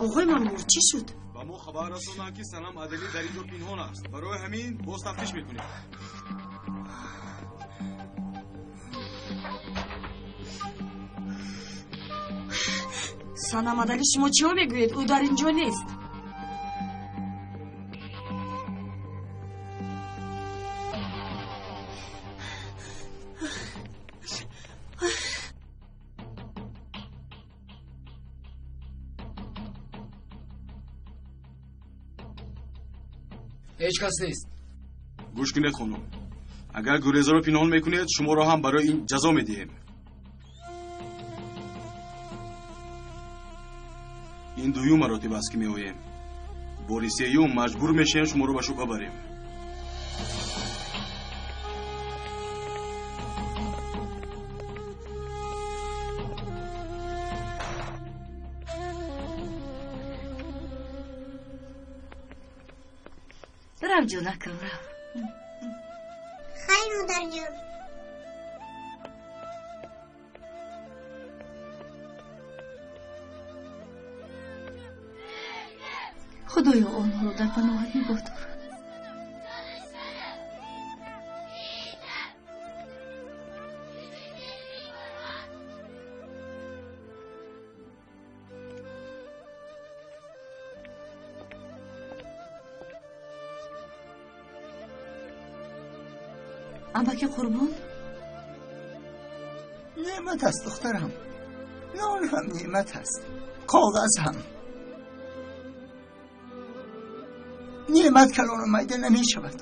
Оғои мамур, чӣ шуд? Ба мо хабар расонданд, ки Санам Адалӣ дар ин ҷо пинҳон аст. Барои ҳамин боз тафтиш мекунем. Санам Адалӣ, шумо чиҳо мегӯед? Ӯ дар ин ҷо нест. Ҳеҷ кас нест. Гӯш кунед, хонум, агар гурезаро пинҳон мекунед, шуморо ҳам барои ин ҷазо медиҳем. Ин дуюм маротиба аст, ки меоем. Бори сеюм маҷбур мешавем шуморо ба шӯъба барем. Рав, ҷонакам, рав. Хайр, модарҷон. Худоё, онҳоро дар паноҳат нигоҳ дор. Амаки Қурбон? Неъмат аст, духтарам. Нон ҳам неъмат аст, коғаз ҳам. Неъмат калону майда намешавад.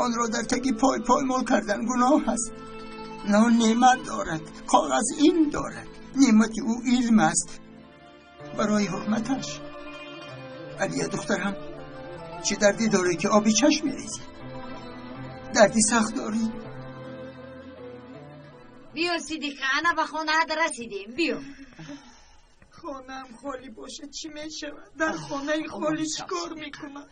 Онро дар таги пой поймол кардан гуноҳ аст. Нон неъмат дорад, коғаз илм дорад. Неъмати ӯ илм аст барои ҳурматаш. Алия, духтарам, чӣ дардӣ дорӣ, ки оби чашм мерезӣ? Дарди сахт дорӣ? Биё, Сидиқа, ана ба хонаат расидем, биё. Хонаам холӣ бошад, чӣ мешавад? Дар хонаи холӣ чӣ кор мекунам?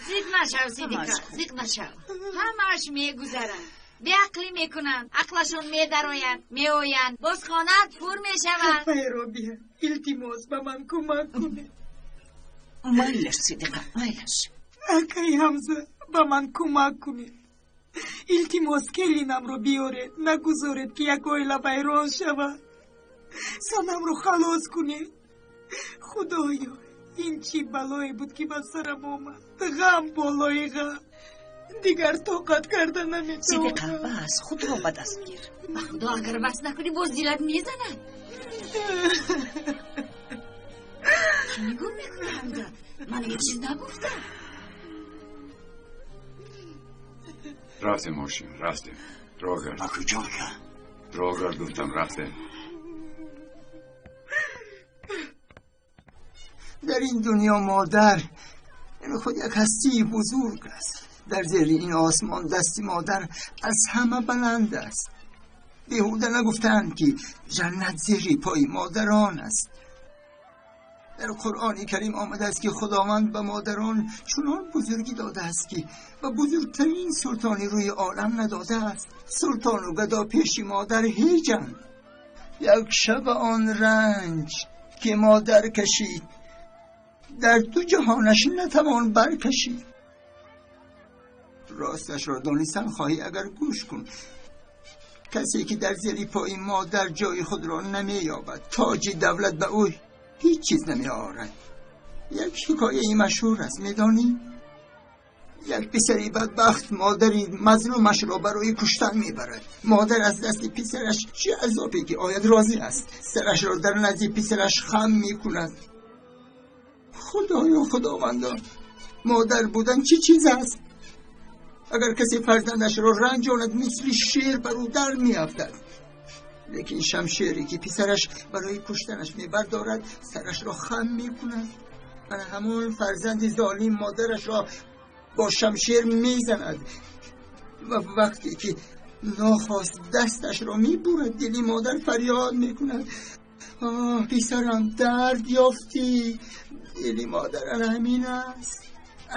Зиқ нашав, Сидиқа, зиқ нашав. Ҳамааш мегузарад. Беақлӣ мекунанд, ақлашон медарояд, меоянд, боз хонаат пур мешавад. Апай Робия, илтимос, ба ман кӯмак кунед. Майлаш, Сидиқа, майлаш. Акай Ҳамза, ба ман кӯмак кунед. Илтимос, келинамро биёред, нагузоред, ки як оила вайрон шавад. Санамро халос кунед. Худоё, ин чӣ балое буд, ки ба сарам омад? Ғам болои ғам, дигар тоқат карда наметавонам. Сидиқа, бас, худро ба даст гир. Ба худо, агар бас накунӣ, боз дилат мезанад. Чӣ нигоҳ мекунӣ, Ҳамза? Ман ҳеҷ чиз нагуфтам. Рафтем, ҳошим, рафтем. Рогард. Ба куҷо, ака? Рогард, гуфтам, рафтем. Дар ин дунё модар худ як ҳастии бузург аст. Дар зери ин осмон дасти модар аз ҳама баланд аст. Беҳуда нагуфтаанд, ки ҷаннат зери пои модарон аст. Дар Қуръони Карим омадааст, ки Худованд ба модарон чунон бузургӣ додааст, ки ба бузургтарин султони рӯи олам надодааст. Султону гадо пеши модар ҳеҷанд. Як шаб он ранҷ, ки модар кашид, дар ду ҷаҳонаш натавон баркашид. Росташро донистан хоҳӣ, агар гӯш кун. Касе ки дар зери пои модар ҷои худро намеёбад, тоҷи давлат ба ӯ ҳеҷ чиз намеорад. Як ҳикояи машҳур аст, медонӣ? Як писари бадбахт модари мазлумашро барои куштан мебарад. Модар аз дасти писараш чӣ азобе ки ояд, розӣ аст. Сарашро дар назди писараш хам мекунад. Худоё, худовандо, модар будан чӣ чиз аст? Агар касе фарзандашро ранҷонад, мисли шер бар ӯ дар меафтад. Лекин шамшере, ки писараш барои куштанаш мебардорад, сарашро хам мекунад. Ана ҳамон фарзанди золим модарашро бо шамшер мезанад ва вақте ки нохост дасташро мебурад, дили модар фарёд мекунад: оҳ, писарам, дард ёфтӣ. Дили модар ана ҳамин аст.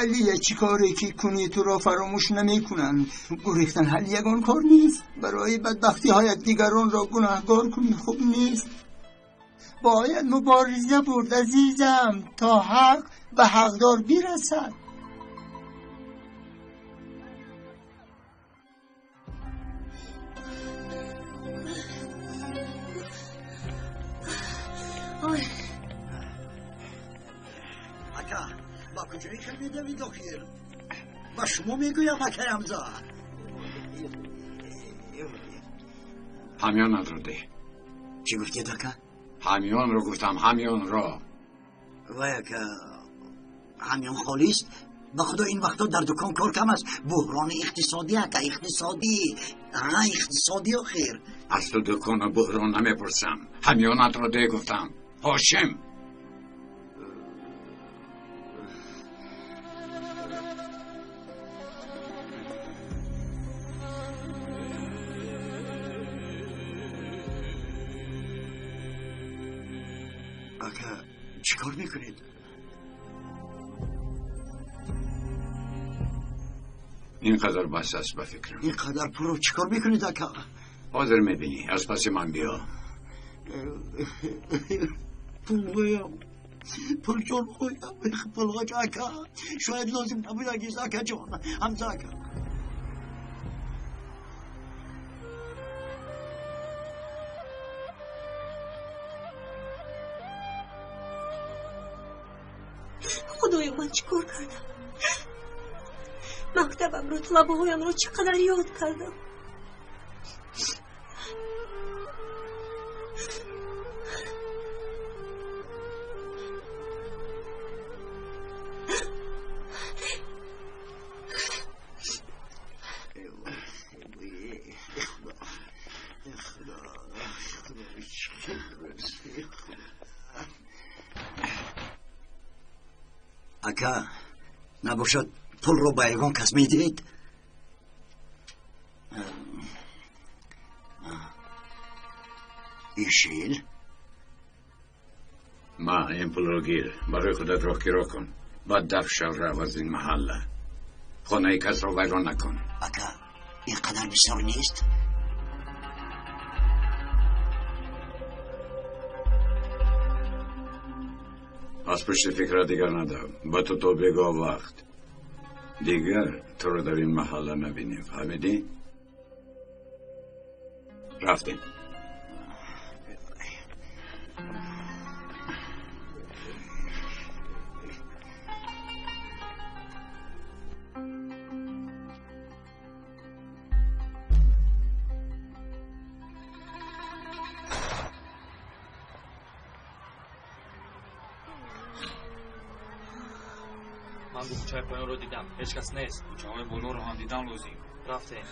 Алия, чӣ коре ки кунӣ, туро фаромӯш намекунанд. Гурехтан ҳалли ягон кор нест. Барои бадбахтиҳоят дигаронро гунаҳгор кунӣ хуб нест. باید مبارزه برد عزیزم تا حق به حقدار برسد. اکا با کجایی که میدوید آخر؟ با شما میگویم اکا حمزه. همیانت رو ده. چی گفتید اکا؟ همیان رو گفتم، همیان رو. وای اکا همیان خالی است. با خدا این وقتا در دکان کار کم است. بحران اقتصادی اکا، اقتصادی. اقتصادی آخر. از تو دکان و بحران نمیپرسم. همیانت رو ده گفتم. هاشم. اکا چیکار میکنید؟ اینقدر بس است به فکرم. اینقدر پول رو چیکار میکنید اکا؟ حاضر میبینی. از پس من بیا. پول غیم، پول جان غیم، پول غیم اکا. شاید لازم نبود اگیز اکا جان، حمزه اکا. خدایا من چیکار کردم؟ مکتبم رو، طلبهایم رو چقدر یاد کردم. اکا نباشد پول رو به یگان کس میدید؟ ایشیل؟ ما این پول رو گیر، برای خودت راه کرا کن. بعد دف شو رو از این محله. خانه کس رو ویران نکن. اکا اینقدر بسیار نیست؟ از پشت فکر دیگر ندم. با تو تا بگاه وقت دیگر تو رو در این محله نبینیم. فهمیدی؟ رفتیم. من دو کوچه پایین رو دیدم، هیچ کس نیست. کوچه های بالا رو هم دیدم لازم. رفتیم.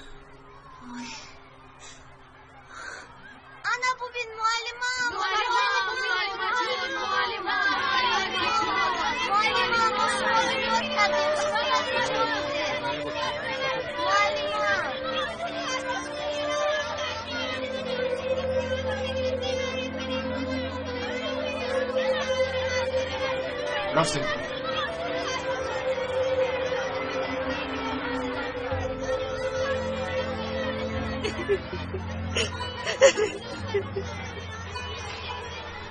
انا ببین معلمم، معلمم، معلمم، ما شما رو یاد کردیم. شما در کجا بودید؟ معلمم. رفتیم.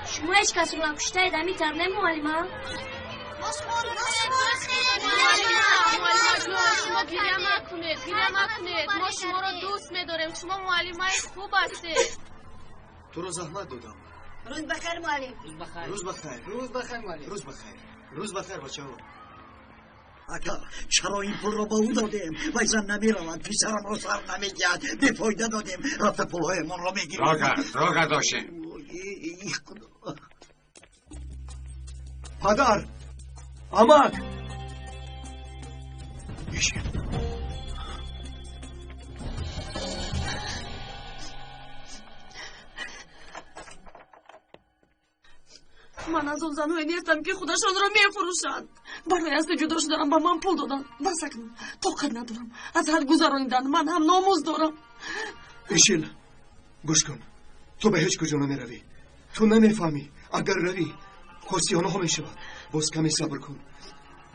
شما هیچ کس رو نکشتید همینطور نه معلمم؟ شما گریه نکنید، گریه نکنید. ما شما رو دوست می‌داریم. شما معلمای خوب هستید. تو رو زحمت دادم. روز بخیر معلم. روز بخیر. روز بخیر. روز بخیر معلم. روز بخیر. روز بخیر بچه‌ها. اکا چرا این پول رو به او دادیم؟ وای زن نمی‌رود، پسرم رو سر نمی‌دهد. بی فایده دادیم. رفت پولهایمان رو می‌گیرد. راگرد هاشم. پدر، امک. ایشیل. من از اون زنهایی نیستم که خودشان را میفروشند. برای از جدا شدنم با من پول دادن. بس اکنون طاقت ندارم. از حد گذراندن من هم ناموس دارم. ایشیل گوش کن، تو به هیچ کجا نمیروی. تو نمیفهمی. اگر روی خواستی آنها میشود. باز کمی صبر کن.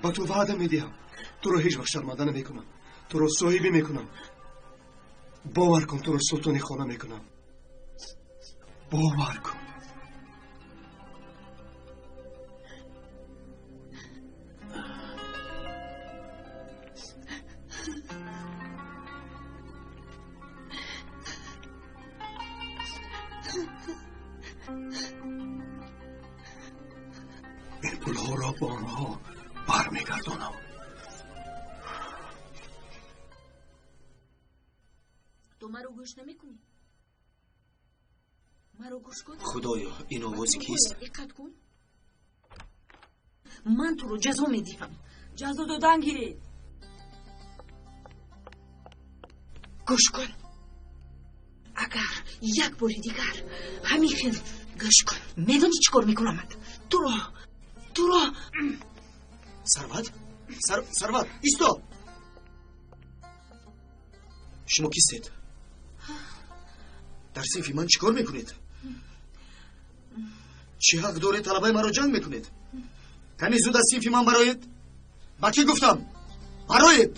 با تو وعده میدهم تو رو هیچ وقت شرمنده نمیکنم. تو رو صاحبی میکنم. باور کن تو رو سلطان خانه میکنم. باور کن. Пулҳоро ба онҳо бармегардонам. Ту маро гӯш намекунӣ? Маро гӯш кун. Худоё, ин овози кист? Диққат кун. Ман туро ҷазо медиҳам. Ҷазо додан гиред. Гӯш кун. Агар як бори дигар ҳамин хел гӯш кун, медонӣ чӣ кор мекунамад? Туро, туро. Сарват? Сарват, исто! Шумо кистед? Дар синфи ман чӣ кор мекунед? Чӣ ҳақ доред талабаи маро ҷанг мекунед? Кани зуд аз синфи ман бароед? Ба кӣ гуфтам? Бароед!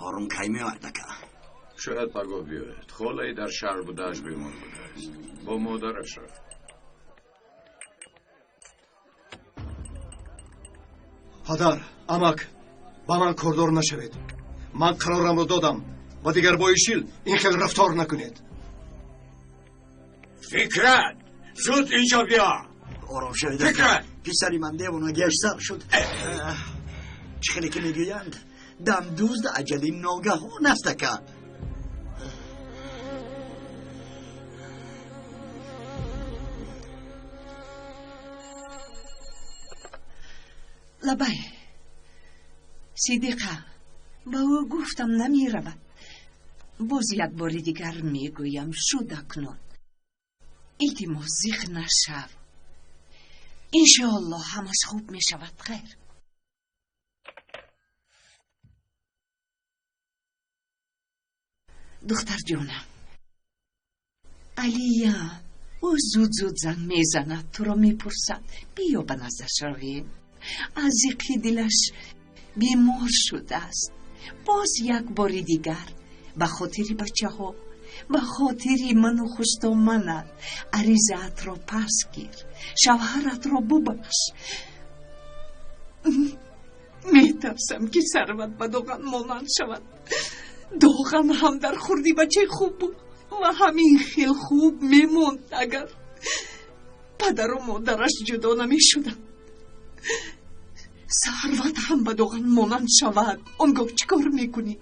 Ҳорун кай меояд, ака? Шояд пагоҳ биёяд. Холаи дар шаҳр будааш бемор будааст. Бо модараш рафт. Падар, амак, ба ман кордор нашавед. Ман қарорамро додам ва дигар бо Ишил ин хел рафтор накунед. Фикрат, зуд инҷо биё. Ором шавед. Фикрат! Писари ман девонагиаш сар шуд. Чӣ хеле ки мегӯянд, дамдузд аҷали ногаҳон аст, ака. Лабай, Сидиқа, ба ӯ гуфтам намеравад. Боз як бори дигар мегӯям, шуд акнун. Илтимос, зиқ нашав. Иншоаллоҳ ҳамаш хуб мешавад. Хайр. Духтарҷонам, Алия, ӯ зуд-зуд занг мезанад, туро мепурсад. Биё ба наздаш равем. Аз зиқи дилаш бемор шудааст. Боз як бори дигар ба хотири бачаҳо, ба хотири ману хусдоманат аризаатро пас гир, шавҳаратро бубахш. Метарсам, ки Сарват ба Доған монанд шавад. Доған ҳам дар хурди бачаи хуб буд ва ҳамин хел хуб мемонд, агар падару модараш ҷудо намешуданд. Сарват ҳам ба Доған монанд шавад, он гоҳ чӣ кор мекунӣ?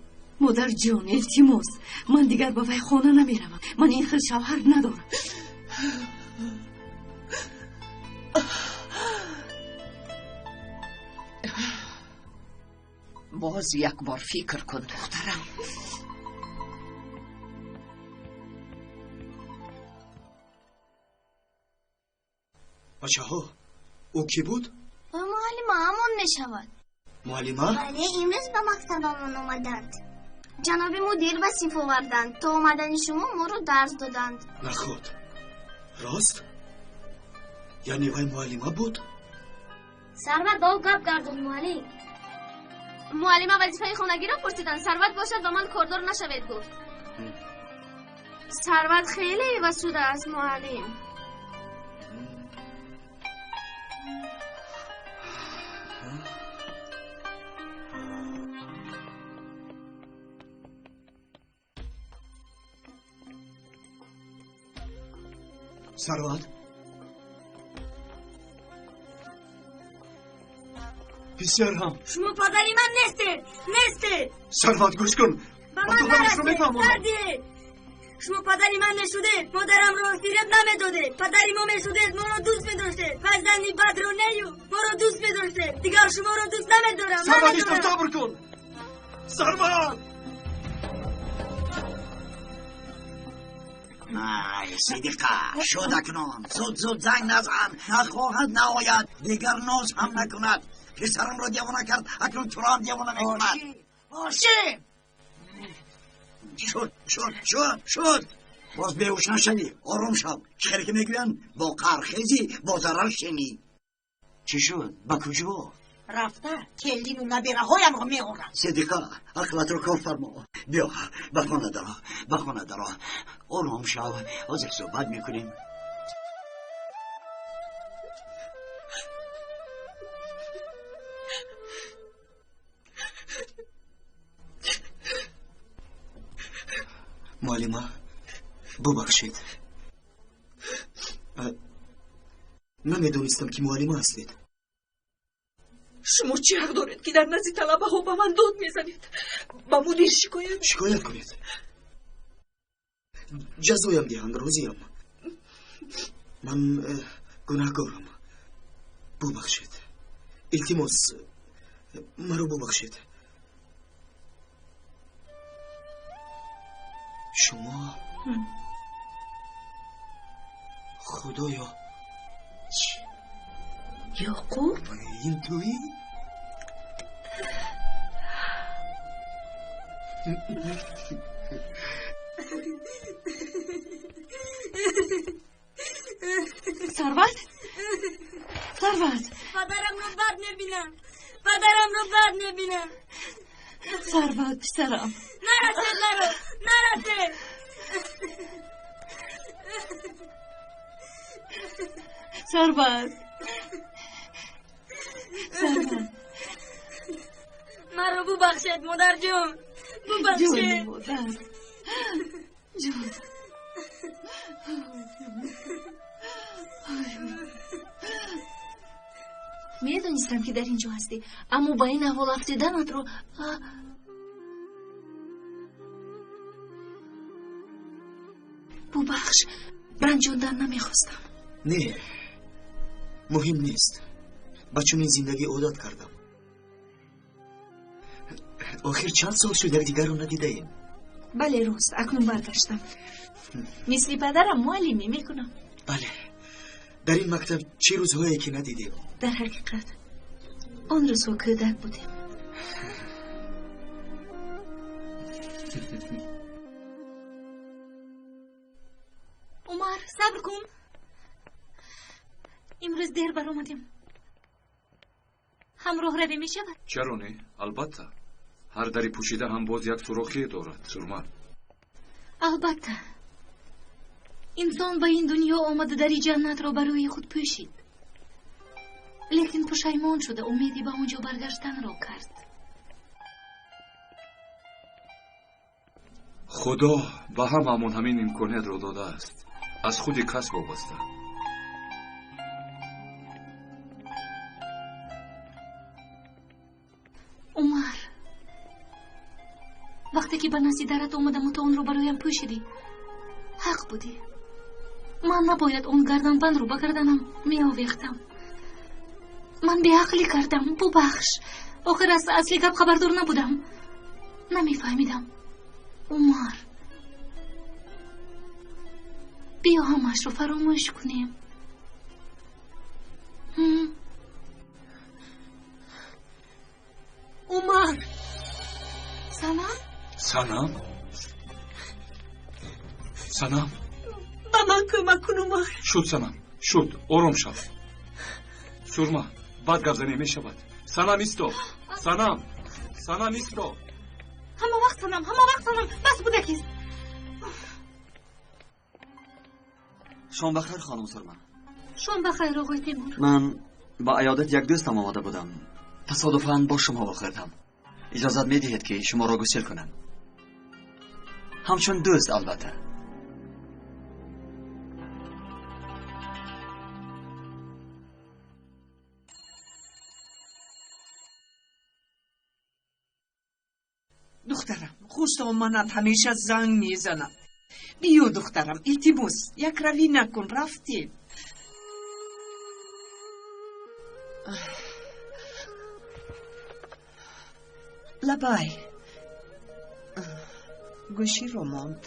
Модарҷон, илтимос, ман дигар ба вай хона намеравам. Ман ин хел шавҳар надорам. Боз як бор фикр кун, духтарам. Бачаҳо, ӯ кӣ буд? Ӯ муаллимаамон мешавад. Муаллима? Бале, имрӯз ба мактабамон омаданд. Ҷаноби мудир ба синф оварданд. То омадани шумо моро дарс доданд. Наход, рост? Яъне вай муаллима буд? Сарват ба ӯ гап гардонд, муаллим. Муаллима вазифаи хонагиро пурсиданд. Сарват бошад, ба ман кордор нашавед гуфт. Сарват хеле иваз шудааст, муаллим. Сарват, писарам. Шумо падари ман нестед, нестед. Сарват, гӯш кун. Ба ман нарасед, дардед. Шумо падари ман мешудед, модарамро фиреб намедодед. Падари мо мешудед, моро дӯст медоштед. Фарзанди бадро нею, моро дӯст медоштед. Дигар шуморо дӯст намедорам. Сарват, исто, сабр кун. Сарват! Ай, Сидиқа, шуд акнун. Зуд зуд занг назан. Нахоҳад наояд, дигар ноз ҳам накунад. Писарамро девона кард, акнун туро ҳам девона мекунад. Ҳошим! Шуд, шуд, шуд, шуд. Боз беҳуш нашавӣ, ором шав. Чӣ хеле ки мегӯянд, бо қархезӣ, бо зарар шенӣ. Чӣ шуд? Ба куҷо? Рафта келину набираҳоямро меорад. Сидиқа, ақлатро кор фармо. Биё, ба хона даро, ба хона даро. Ором шав, ҳозир суҳбат мекунем. Муаллима, бубахшед. Намедонистам, ки муаллима ҳастед. Шумо чӣ ҳақ доред, ки дар назди талабаҳо ба ман дод мезанед? Ба мудир шикоят. Шикоят кунед. Ҷазоям диҳанд, розиям. Ман гунаҳкорам. Бубахшед. Илтимос, маро бубахшед. Шумо, худоё! Ёқуб? Ин туӣ? Сарват, Сарват! Падарамро бад мебинам, падарамро бад мебинам. Сарват, писарам! Нарасед маро, нарасед! Сарват, Сарват! Маро бубахшед, модарҷон, бубахшед. Ҷони модар, ҷон. Медонистам, ки дар ин ҷо ҳастӣ, аммо ба ин аҳвол афтиданатро бубахш, ранҷондан намехостам. Не, муҳим нест. Ба чунин зиндагӣ одат кардам. Охир чанд сол шуд, якдигарро надидаем. Бале, рост, акнун баргаштам. Мисли падарам муаллимӣ мекунам. Бале, дар ин мактаб чӣ рӯзҳое ки надидем. Дар ҳақиқат, он рӯзҳо кӯдак будем. Умар, сабр кун. Имрӯз дер баромадем. Ҳамроҳ равӣ мешавад? Чаро не? Албатта. Ҳар дари пӯшида ҳам боз як сурохие дорад, Сурма. Албатта. Инсон ба ин дунё омада, дари ҷаннатро барои худ пӯшид. Лекин пушаймон шуда, умеди ба он ҷо баргаштанро кард. Худо ба ҳамаамон ҳамин имкониятро додааст. Аз худи кас вобаста. Умар, вақте ки ба назди дарат омадаму ту онро бароям пӯшидӣ, ҳақ будӣ. Ман набояд он гарданбандро ба гарданам меовехтам. Ман беақлӣ кардам, бубахш. Охир аз асли гап хабардор набудам, намефаҳмидам. Умар, биё ҳамаашро фаромӯш кунем. Умар! Санам? Санам? Санам? Ба ман кӯмак кун, Умар. Шуд, Санам, шуд, ором шав. Сурма, бад гап занӣ мешавад. Санам, исто! Санам, Санам, исто! Ҳама вақт Санам, ҳама вақт Санам, бас будакист. Шом бахайр, хонум Сурма. Шом бахайр, оғои Темур. Ман ба аёдати як дӯстам омада будам. Тасодуфан бо шумо вохӯрдам. Иҷозат медиҳед, ки шуморо гусел кунам? Ҳамчун дӯст, албатта. Духтарам, хушдоманат ҳамеша занг мезанад. Биё, духтарам, илтимос, якравӣ накун, рафтем. Лабай, гӯширо монд.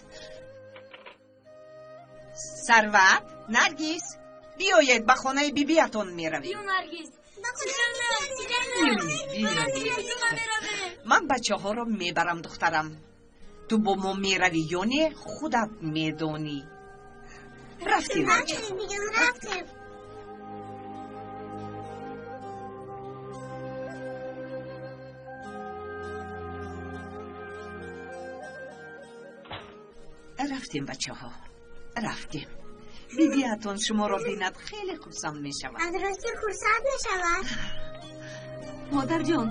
Сарват, Наргиз, биёед, ба хонаи бибиятон меравем. Биё, Наргиз. Ман бачаҳоро мебарам, духтарам. Ту бо мо меравӣ ё не, худат медонӣ. Рафтем. Рафтем. Рафтем, бачаҳо, рафтем. Бибиятон шуморо бинад, хеле хурсанд мешавад. Аз рости хурсанд мешавад. Модарҷон.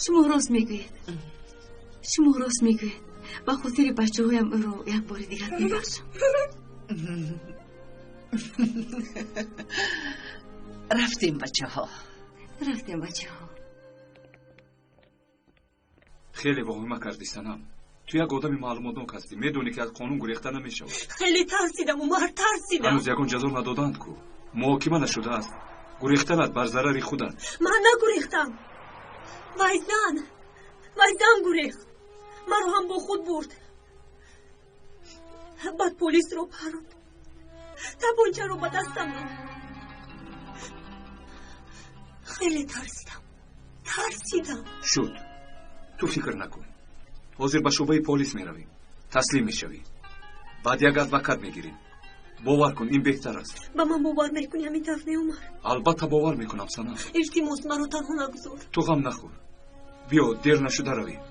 Шумо рост мегӯед. Шумо рост мегӯед. Ба хотири бачаҳоям ӯро як бори дигар мебахшам. Рафтем, бачаҳо. Рафтем, бачаҳо. Хеле воҳима кардӣ, Санам. Ту як одами маълумотнок ҳастӣ, медонӣ, ки аз қонун гурехта намешавад. Хеле тарсидам, Умар, тарсидам. Ҳанӯз ягон ҷазо надоданд ку, муҳокима нашудааст. Гурехтанат бар зарари худат. Ман нагурехтам. Вай зан, вай зан гурехт, маро ҳам бо худ бурд. Баъд полисро паронд, табончаро ба дастам дод. Хеле тарсидам, тарсидам. Шуд, ту фикр накун. Ҳозир ба шӯъбаи полис меравем, таслим мешавӣ, баъд як адвокат мегирем. Бовар кун, ин беҳтар аст. Ба ман бовар мекунӣ, ҳамин тавр не, Умар? Албатта бовар мекунам, Санам. Илтимос, маро танҳо нагузор. Ту ғам нахӯр, биё, дер нашуда равем.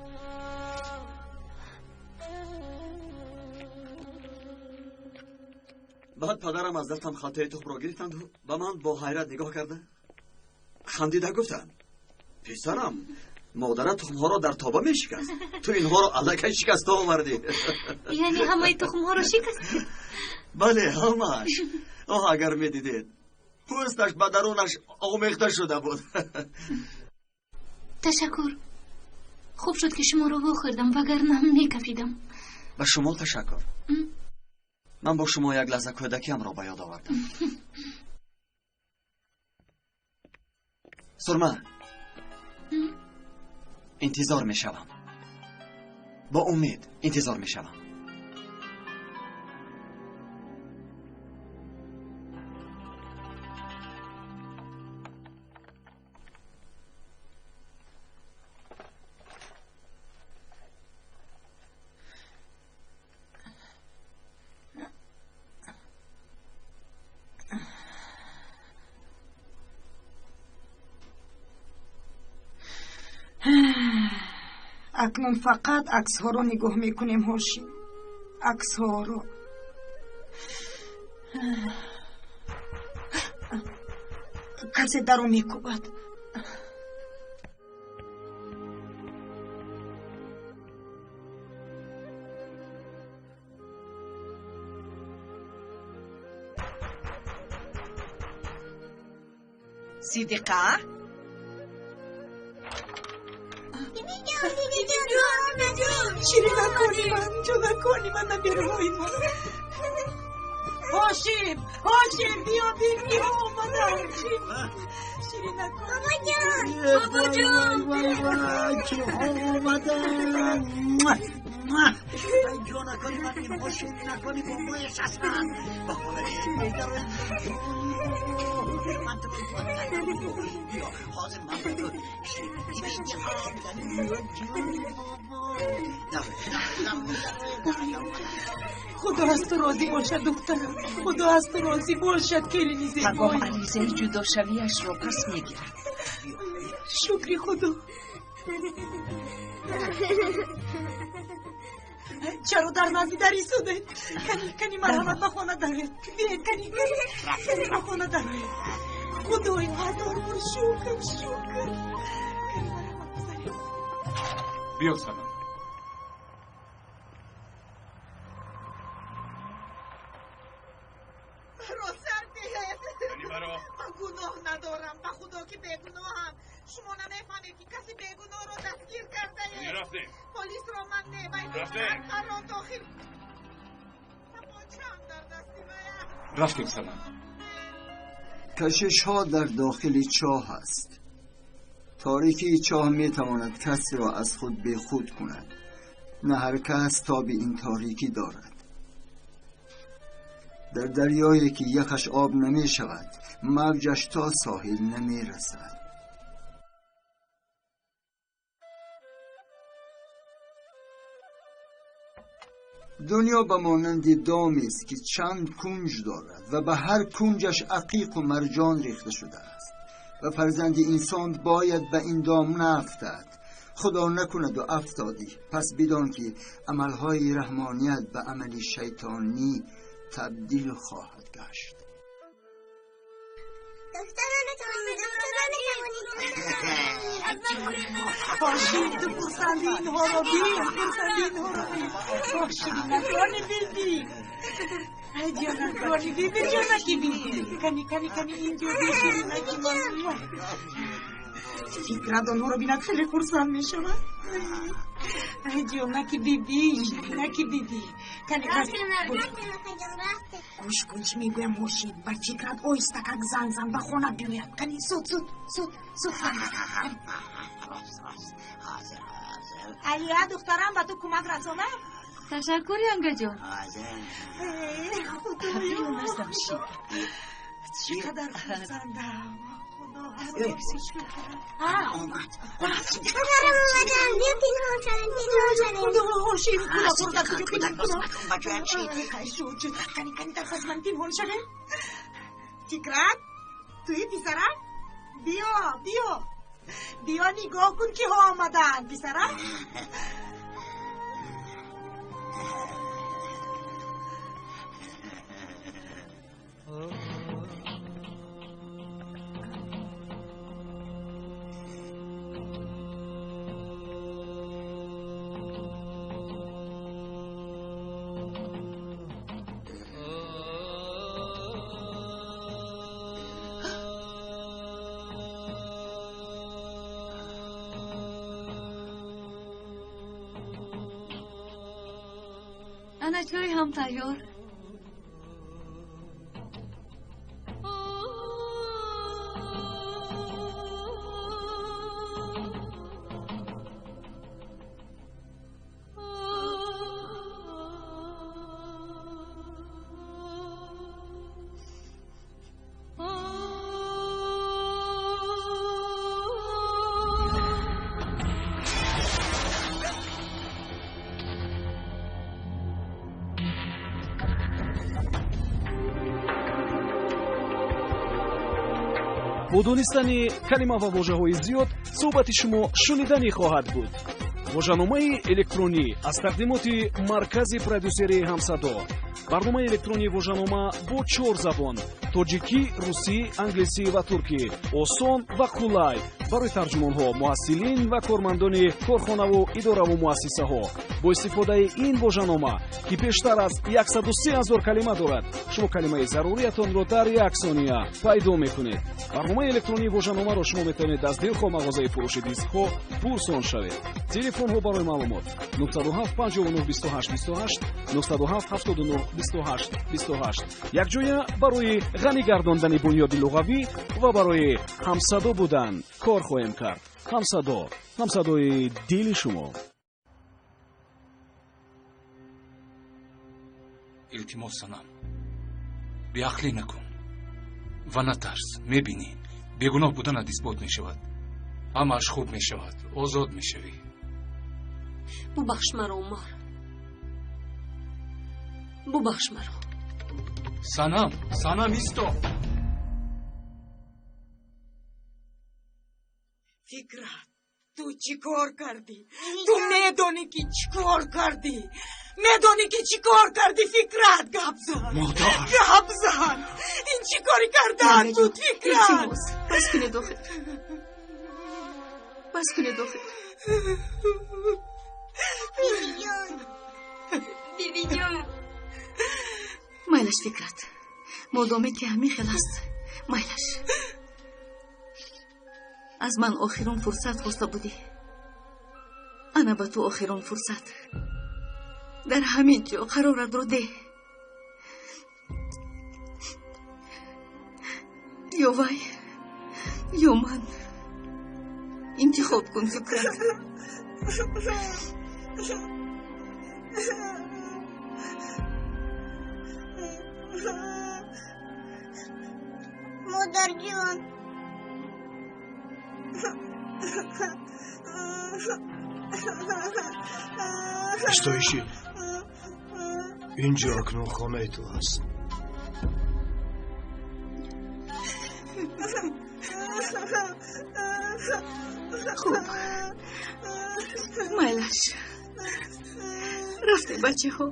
Баъд падарам аз дастам халтаи тухмро гирифтанду ба ман бо ҳайрат нигоҳ карда, хандида гуфтанд: «Писарам, модарат тухмҳоро дар тоба мешикаст, ту инҳоро аллакай шикаста овардӣ». Яъне ҳамаи тухмҳоро шикастӣ? Бале, ҳамааш. Оҳ, агар медидед, пӯсташ ба дарунаш омехта шуда буд. Ташаккур, хуб шуд, ки шуморо вохӯрдам, вагарна мекафидам. Ба шумо ташаккур. Ман бо шумо як лаҳза кӯдакиамро ба ёд овардам. Сурма, интизор мешавам, бо умед интизор мешавам. Акнун фақат аксҳоро нигоҳ мекунем, Ҳошим, аксҳоро. Касе даро мекӯбад. Сидиқа. Ширинакони ман, ҷонакони ман, набираҳои ман. Ҳошим, Ҳошим, биё, бин, киҳо омаданд. Ширинакон. Бобоҷон, киҳо омаданд? Ҷонакони ман, инҳо ширинакони бобояш ҳастанд. Ба хонаи медароем. Ман ту биё, ҳозир ман ба ту ширинӣ медиҳам. Худо аз ту розӣ бошад, духтарам, Худо аз ту розӣ бошад, келини зебои. Пагоҳ аризаи ҷудошавиашро пас мегирад. Шукри Худо. Чаро дар назди дар истодед? Кани, кани, марҳамат, ба хона дароед. Биед, кани, кани, ба хона дароед. Худоё, ҳазор бор шукр, шукр. Кани, марҳамат, гузаред. Биё, Санам. Маро сар диҳед. Ман гуноҳ надорам, ба Худо ки бегуноҳам. Шумо намефаҳмед, ки каси бегуноҳро дастгир кардаед. Полисро ман не, вай маро дохил. Табончаам дар дасти вай аст. Рафтем, Санам. Кашиш ҳо дар дохили чоҳ аст. Торикии чоҳ метавонад касеро аз худ бехуд кунад. На ҳар кас тоби ин торикӣ дорад. Дар дарёе ки яхаш об намешавад, мавҷаш то соҳил намерасад. Дунё ба монанди домест, ки чанд кунҷ дорад ва ба ҳар кунҷаш ақиқу марҷон рехта шудааст ва фарзанди инсон бояд ба ин дом наафтад. Худо накунаду афтодӣ, пас бидон, ки амалҳои раҳмоният ба амали шайтонӣ табдил хоҳад гашт. Гуфта наметавонӣ, гуфта наметавонӣ. Ҳошим, ту хурсанди инҳоро бин, хурсанди инҳоро бин. Ҳошим, накони биби. Ай ҷонакони биби, ҷонаки биби. Кани, кани, кани, инҷо биширинаки ман. Фикрат онҳоро бинад хеле хурсанд мешавад. Ай ҷонаки биби, ширинаки биби. Кани, Рафтем, рафтем, акаҷон, рафтем. Гӯш кун, чӣ мегӯям, Ҳошим. Ба Фикрат оҳиста как занг зан, ба хона биёяд. Кани, зуд, зуд, зуд, зуд занг зан. Рост, рост, ҳозир, ҳозир. Алия, духтарам, ба ту кӯмак расонам? Ташаккур, янгаҷон. Ҳозир. Худоё, чӣ қадар хурсандам. Омад. Падарам омадам, биё пинҳон шавем, пинҳон шавем. Худо, Ҳошим, кӯдакро дар куҷо Кӯдак пинҳон боз кунам? макун, ба ҷоям шид. Шуд, шуд. Кани, кани, дар паси ман пинҳон шавем. Фикрат, туи писарам? Биё, биё. Биё, нигоҳ кун, киҳо омадаанд, писарам. Ана чой ҳам тайёр. Бо донистани калима ва вожаҳои зиёд суҳбати шумо шуниданӣ хоҳад буд. Вожаномаи электронӣ аз тақдимоти маркази продюсерии Ҳамсадо. Барномаи электронии вожанома бо чор забон: тоҷикӣ, русӣ, англисӣ ва туркӣ, осон ва қулай барои тарҷумонҳо, муҳассилин ва кормандони корхонаву идораву муассисаҳо. Бо истифодаи ин вожанома, ки бештар аз 103 ҳазор калима дорад, шумо калимаи заруриятонро дар як сония пайдо мекунед. Барномаи электронии вожаномаро шумо метавонед аз дилхоҳ мағозаи фурӯши дискҳо пурсон шавед. Телефонҳо барои маълумот: 907 59 28 28, 907 79 28 28. Якҷоя барои ғанӣ гардондани бунёди луғавӣ ва барои ҳамсадо будан кор хоҳем кард. Ҳамсадо, ҳамсадои дили шумо. Илтимос, Санам, беақлӣ накун ва натарс. Мебинӣ, бегуноҳ буданат исбот мешавад, ҳамааш хуб мешавад, озод мешавӣ. Бубахш маро, Умар, бубахш маро. Санам, Санам, исто! Фикрат, ту чӣ кор кардӣ? Ту медонӣ, ки чӣ кор кардӣ? Медонӣ, ки чӣ кор кардӣ, Фикрат? Гап зан! Модар! Гап зан! Ин чӣ кори кардан буд, Фикрат? Илтимос, бас кунед охир, бас кунед охир. Бибиҷон, Бибиҷон. Майлаш, Фикрат, модоме ки ҳамин хел аст, майлаш. Аз ман охирон фурсат хоста будӣ, ана ба ту охирон фурсат. Дар ҳамин ҷо қароратро деҳ: ё вай, ё ман. Интихоб кун, Фикрат. Модарҷон. Истоиши, инҷо акнун хонаи ту аст. Хуб, майлаш. Рафтем, бачаҳо,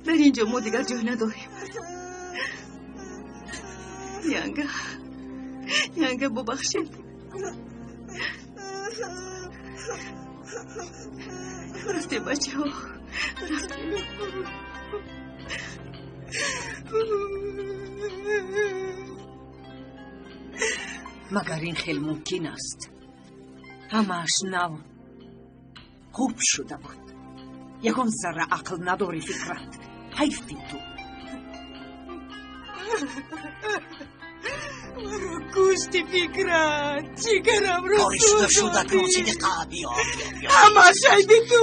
дар ин ҷо мо дигар ҷой надорем. Янга, Янга, бубахшед. Рафтем, бачаҳо, рафтем. Магар ин хел мумкин аст? Ҳамааш нав хуб шуда буд. Ягон зарра ақл надорӣ, Фикрат. Ҳайфи ту. Маро кушти, Фикрат, ҷигарамро Кори шуда шуд, акнун Сидиқа, биё. Ҳамааш айби ту,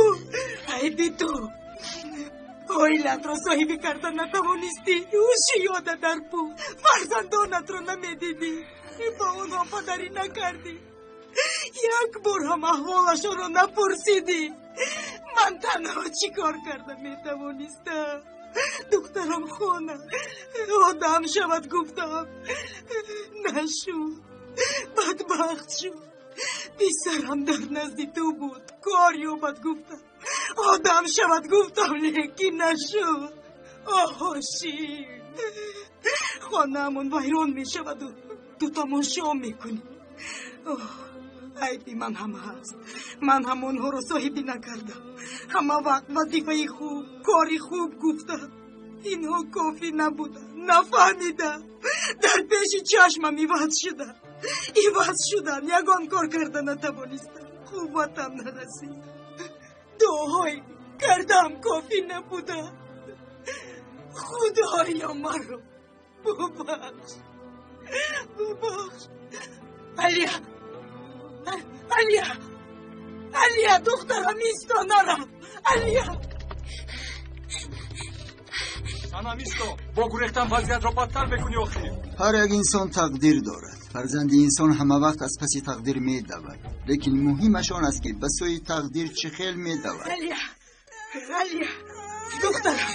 айби ту. Оилатро соҳибӣ карда натавонистӣ, ҳуши ёда дар пул, фарзандонатро намедидӣ, ба онҳо падарӣ накардӣ, як бор ҳам аҳволашонро напурсидӣ. Ман танҳо чӣ кор карда метавонистам? Духтарам хона одам шавад гуфтам, нашуд, бадбахт шуд. Писарам дар назди ту буд, кор ёбад гуфтам, одам шавад гуфтам, лекин нашуд. Оҳошим, хонаамон вайрон мешаваду ту тамошо мекунӣ. Айби ман ҳам ҳаст, ман ҳам онҳоро соҳибӣ накардам. Ҳама вақт вазифаи хуб, кори хуб гуфтам, инҳо кофӣ набуданд, нафаҳмидам. Дар пеши чашмам иваз шуданд, иваз шуданд. Ягон кор карда натавонистам, қувватам нарасид. Дуоҳое кардам кофӣ набуданд. Худоё, маро бубахш, бубахш. Алия, Алия, Алия, духтарам, исто, нарав. Алия. Санам, исто, бо гурехтан вазъиятро бадтар мекунӣ охир. Ҳар як инсон тақдир дорад. Фарзанди инсон ҳама вақт аз паси тақдир медавад, лекин муҳимаш он аст, ки ба сӯи тақдир чӣ хел медавад. Алия, Алия, духтарам,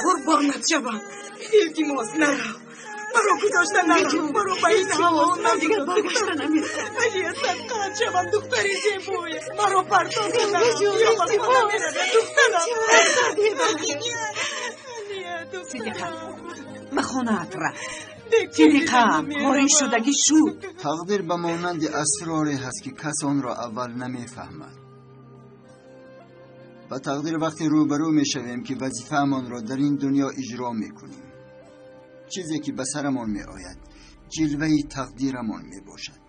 қурбонат шавам, илтимос, нарав. Маро гузошта нарав, маро ба ин ҳаво Дигар баргашта намехоҳам. Алия, садқаат шавам, духтари зебое, маро партофта нарав. Ё ба хона меравам, духтарам. Алия, Сидиқа, ба хонаат рафт. Сидиқа, кори шудагӣ шуд. Тақдир ба монанди асроре ҳаст, ки кас онро аввал намефаҳмад. Ба тақдир вақте рӯбарӯ мешавем, ки вазифаамонро дар ин дунё иҷро мекунем. Чизе ки ба сарамон меояд, ҷилваи тақдирамон мебошад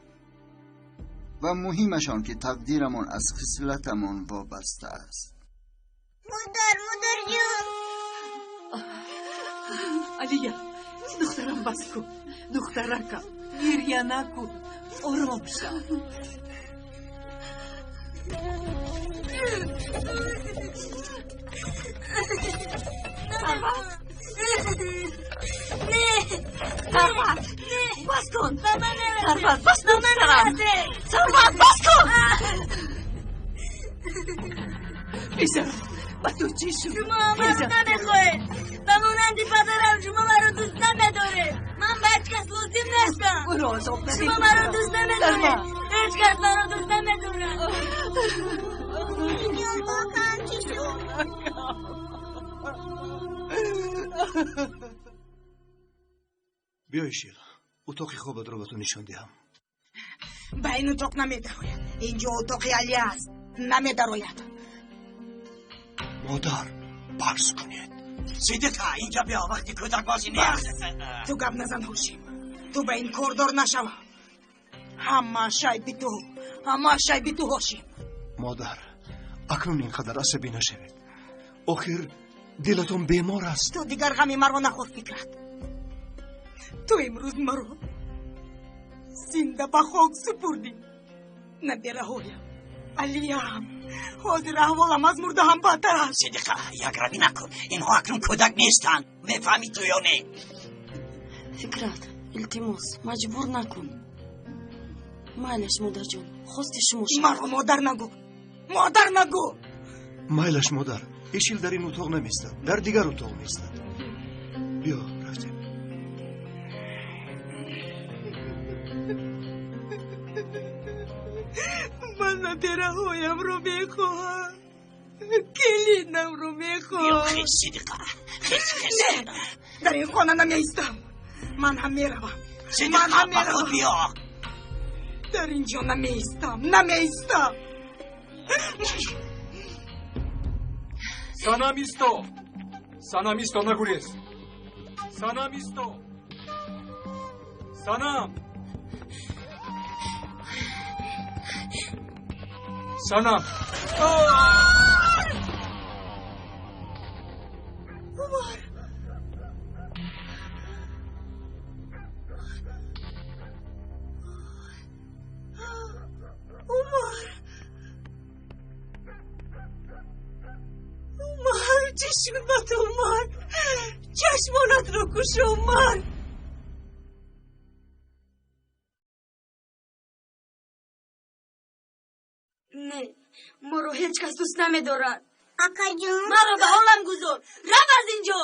ва муҳимаш он ки тақдирамон аз хислатамон вобаста аст. Модар, модарҷон. Алия, духтарам, бас кун. Духтаракам, гирья накун, ором шав. Сарват, Не, Сарват, бас кун. Ба ман нарасед. Сарват, бас кун, Ба ман духтарам. нарасед. Сарват, бас кун. Писарам, ба ту чӣ шуд? Шумо маро намехоҳед. Ба монанди падарам шумо маро дӯст намедоред. Ман ба ҳеҷ кас лозим нестам. Ӯро азоб надиҳ. Шумо маро дӯст намедоред. Ҳеҷ кас маро дӯст намедорад. Ҷон, бокам чӣ шуд? Биёй, Шил, утоқи хобатро ба ту нишон диҳам. Ба ин утоқ намедарояд. Инҷо утоқи Алия аст, намедарояд. Модар, барс кунед. Сидиқа, инҷа биё, вақти кӯдакбозӣ нест. Ту гап назан, Ҳошим. Ту ба ин кордор нашава. Ҳамааш айби ту, ҳамааш айби ту, Ҳошим. Модар, акнун ин қадар асабӣ нашавед. Охир дилатон бемор аст. Ту дигар ғами маро нахӯр, Фикрат. Ту имрӯз маро зинда ба хок супурдӣ. Набераҳоям, Алиям, ҳозир аҳволам аз мурда ҳам бадтар аст. Сидиқа, якравӣ накун. Инҳо акнун кӯдак нестанд, мефаҳмӣ ту ё не? Фикрат, илтимос, маҷбур накун. Майлаш, модарҷон, хости шумо шавад. Маро модар нагӯ, модар нагӯ. Майлаш, модар, Ишил дар ин утоқ намеистад, дар дигар утоқ меистад. Биё, рафтем. Ман набераҳоямро мехоҳам, келинамро Биё, мехоҳам. хез, Сидиқа, хез, хез. Не, дар ин хона намеистам. Ман ҳам меравам. Ман ҳам меравам. Биё. Дар инҷо намеистам, намеистам. Санам исто. Санам исто, нагурез. Санам исто. Санам. Санам. Умар. Умар. Умар, чӣ шуд ба ту, Умар? Чашмонатро кушо, Умар. Не, моро ҳеҷ кас дӯст намедорад. Акаҷон, маро ба ҳолам гузор. Рав аз инҷо.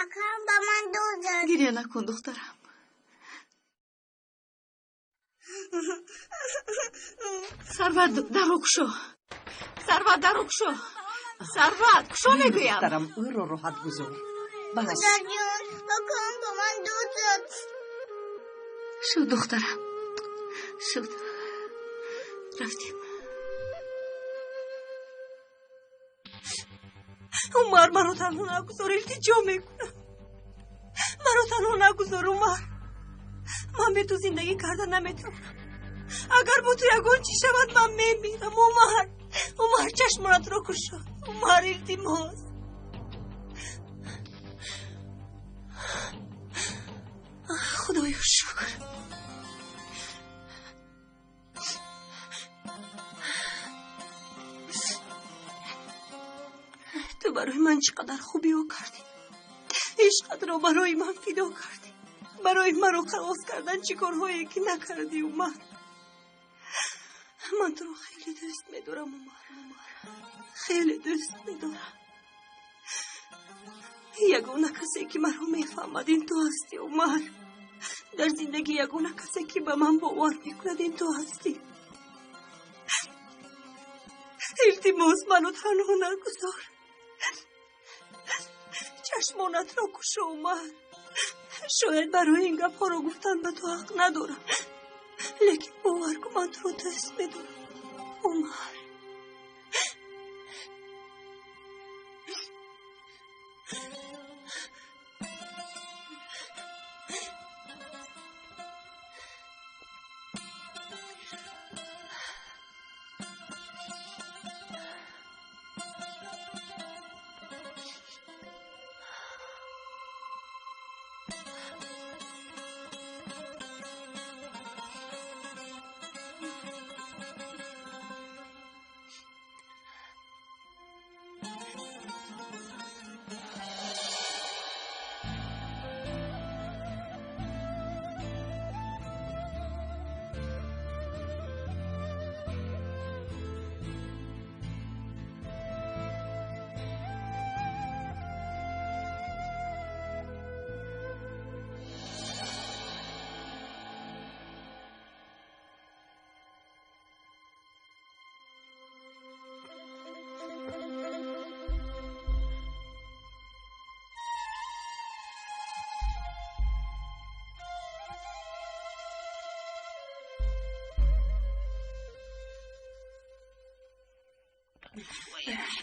Акам ба ман дод зад. Гиря накун, духтарам. Сарват, даро кушо. Сарват, даро кушо. Сарват, кушо мегӯям. Духтарам, ӯро роҳат гузор. Бас. Модарҷон, акам ба ман дод зад. Шуд, духтарам, шуд. Рафтем. Умар, маро танҳо нагузор, илтиҷо мекунам. Маро танҳо нагузор, Умар. Ман бе ту зиндагӣ карда наметавонам. Агар бо ту ягон чӣ шавад, ман мемирам. Умар, Умар, чашмонатро кушо. Умар, илтимос. Худоё шукр. Ту барои ман чӣ қадар хубиҳо кардӣ. Ишқатро барои ман фидо кардӣ. Барои маро халос кардан чӣ корҳое ки накардӣ, Умар. Ман туро хеле дӯст медорам, Умар. Умар, хеле дӯст медорам. Ягона касе ки маро мефаҳмад ин ту ҳастӣ, Умар. Дар зиндагӣ ягона касе ки ба ман бовар мекунад ин ту ҳастӣ. Илтимос, маро танҳо нагузор. Чашмонатро кушо, Умар. Шояд барои ин гапҳоро гуфтан ба ту ҳақ надорам, лекин бовар кун, ман туро дӯст медорам, Умар.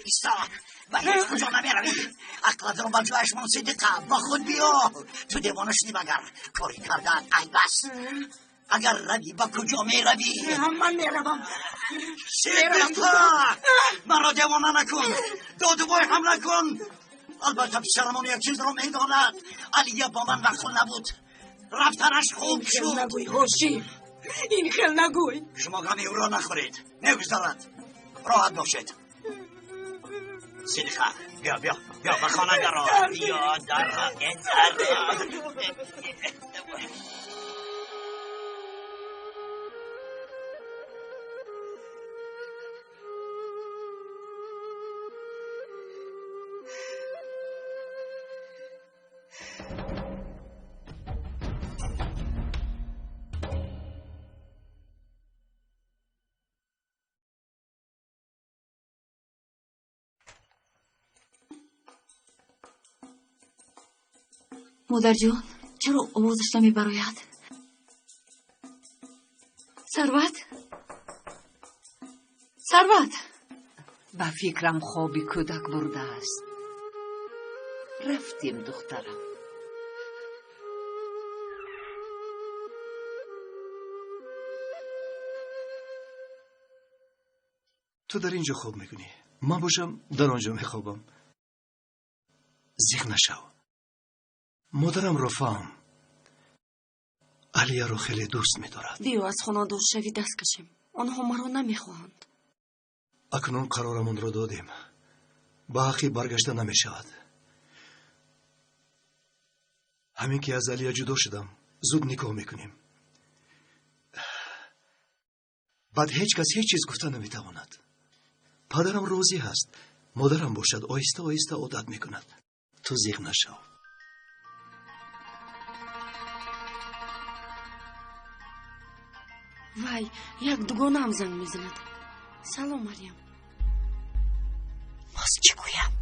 ایستا، به هیچ کجا نمیروی. عقلت را به جایش مان صدیقه، با خود بیا. تو دیوانه شدی مگر؟ کاری کردن عیب است. اگر روی به کجا میروی؟ من میروم. صدیقه، مرا دیوانه نکن، داد و وای هم نکن. البته پسرمان یک چیز را میداند. علیه با من وقت نبود، رفتنش خوب شد. نگوی هوشی، این خیل نگوی. شما غم او را نخورید، میگذرد. راحت باشید. صدیقه، بیا بیا بیا به خانه درآ. بیا در. Модарҷон, чаро овозаш намебарояд? Сарват, Сарват! Ба фикрам хоби кӯдак бурдааст. Рафтем, духтарам. Ту дар ин ҷо хоб мекунӣ, ман бошам дар он ҷо мехобам. Зиқ нашав, модарамро фаҳм. Алияро хеле дӯст медорад. Биё аз хонадоршавӣ даст кашем, онҳо маро намехоҳанд. Акнун қарорамонро додем, ба ҳаққи баргашта намешавад. Ҳамин ки аз Алия ҷудо шудам, зуд никоҳ мекунем. Баъд ҳеҷ кас ҳеҷ чиз гуфта наметавонад. Падарам розӣ ҳаст, модарам бошад оҳиста оҳиста одат мекунад. Ту зиқ нашав. Вай, як дугонаам занг мезанад. Салом, Марьям. Боз чӣ гӯям?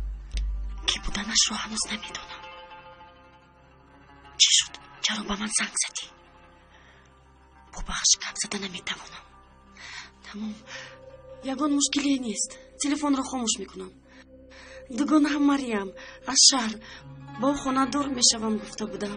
Кӣ буданашро ҳанӯз намедонам. Чӣ шуд? Чаро ба ман занг задӣ? Бубахш, гап зада наметавонам. Тамом, ягон мушкиле нест. Телефонро хомӯш мекунам. Дугонаам Марьям аз шаҳр бо хонадор мешавам гуфта будам.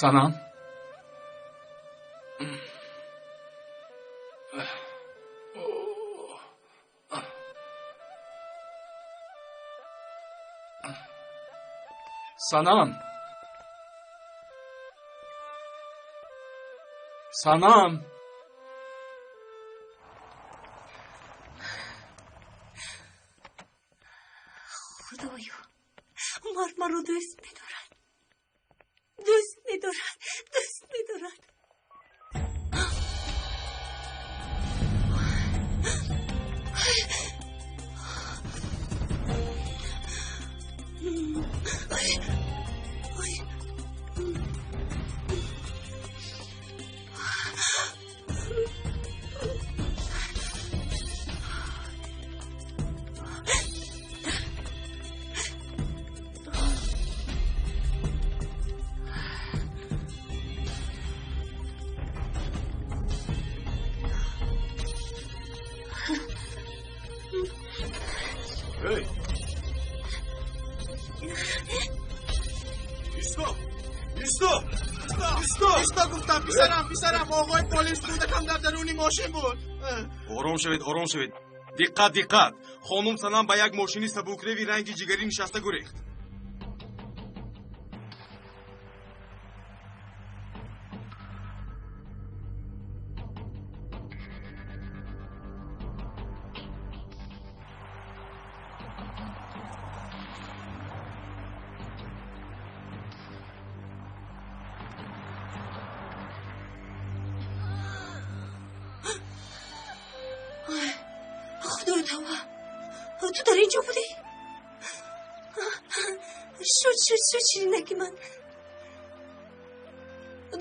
Санам, Санам, Санам. Худоё, мард маро дӯст медорад, дӯст медорад, дӯст медорад. Эй! Исто! Исто! Исто! Исто гуфтам, писарам, писарам, оғои полис кӯдакам дар даруни мошин буд. Ором шавед, ором шавед. Диққат, диққат. Хонум Санам ба як мошини сабукреви ранги ҷигарӣ нишаста гурехт. Худоё, тавба, ту дар ин ҷо будӣ? Шуд, шуд, шуд, ширинаки ман.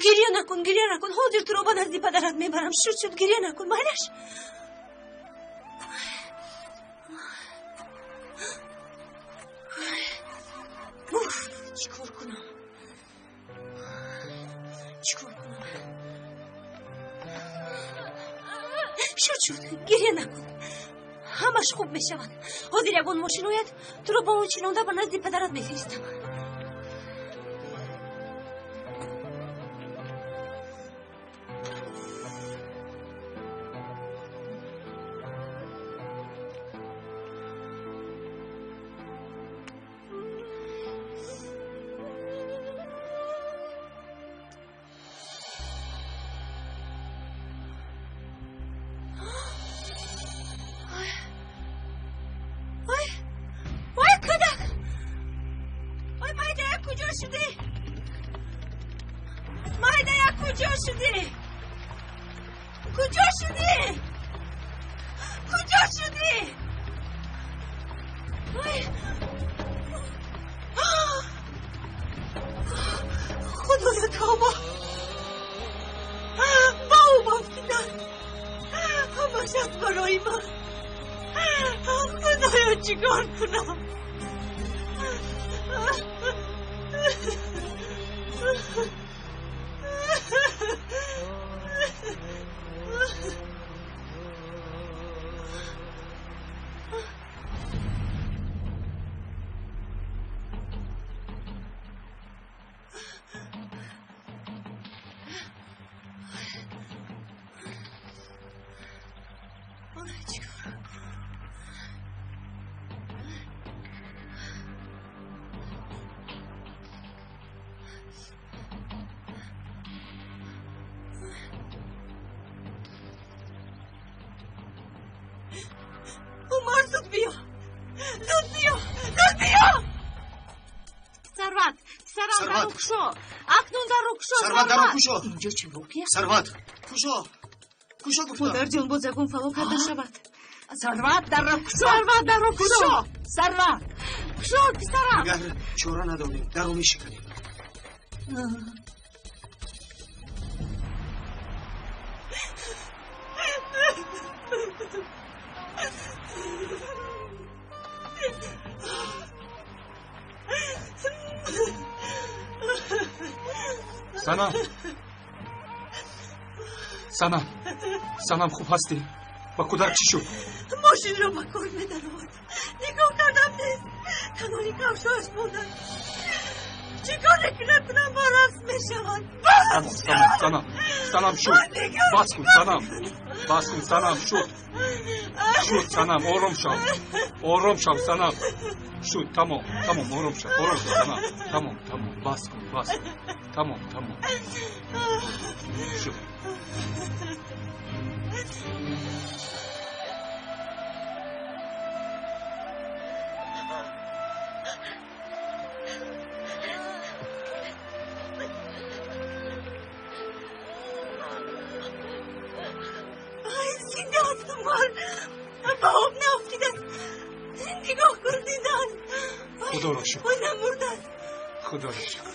Гирья накун, гирья накун, ҳозир туро ба назди падарат мебарам. Шуд, шуд, гирья накун, майлаш. Уф, чӣ кор кунам, чӣ кор кунам? Шуд, шуд, гирья накун, ҳамаш хуб мешавад. Ҳозир ягон мошин ояд, туро бо он чинонда ба назди падарат мефиристам. Вай, кӯдак! Вай, Майдая, куҷо шудӣ? Майдая, куҷо шудӣ? Куҷо шудӣ? Куҷо Куҷо шудӣ? Худоё тавба! Ба об афтидан! Ҳамаш аз барои ман! Худоё чӣ кор кунам? Умар, зуд биё! Зуд биё! Зуд биё! Сарват, писарам, дарро кушо! Акнун дарро кушо! Сарват, дарро кушо! Инҷо чӣ воқеа? Сарват, кушо! Кушо гуфтам! Модарҷон, боз ягон фалокат нашавад. Сарват, дарро кушо! Сарват, дарро кушо! Сарват! Кушо, писарам! Агар чора надорем, дарро мешиканем. Санам, Санам, Санам, хуб ҳастӣ? Ба кӯдак чӣ шуд? Мошинро ба кор медаровард. Нигоҳ кардам, нест. Канори кавшоаш монданд. Чӣ коре ки накунам, баръакс мешавад. Тамом, Санам, Санам, Санам, шуд. Бас кун, Санам, бас кун, Санам, шуд. Шуд, Санам, ором шав. Ором шав, Санам. Шуд, тамом, тамом, ором шав, ором шав, Санам. Тамом, тамом, бас кун, бас кун. Тамом, тамом. Шуд. Ай, зинда аст, Умар. Ба об нафтидааст. Нигоҳ кун, зинда аст. Худоро шукр. Ой, намурдааст. Худоро шукр.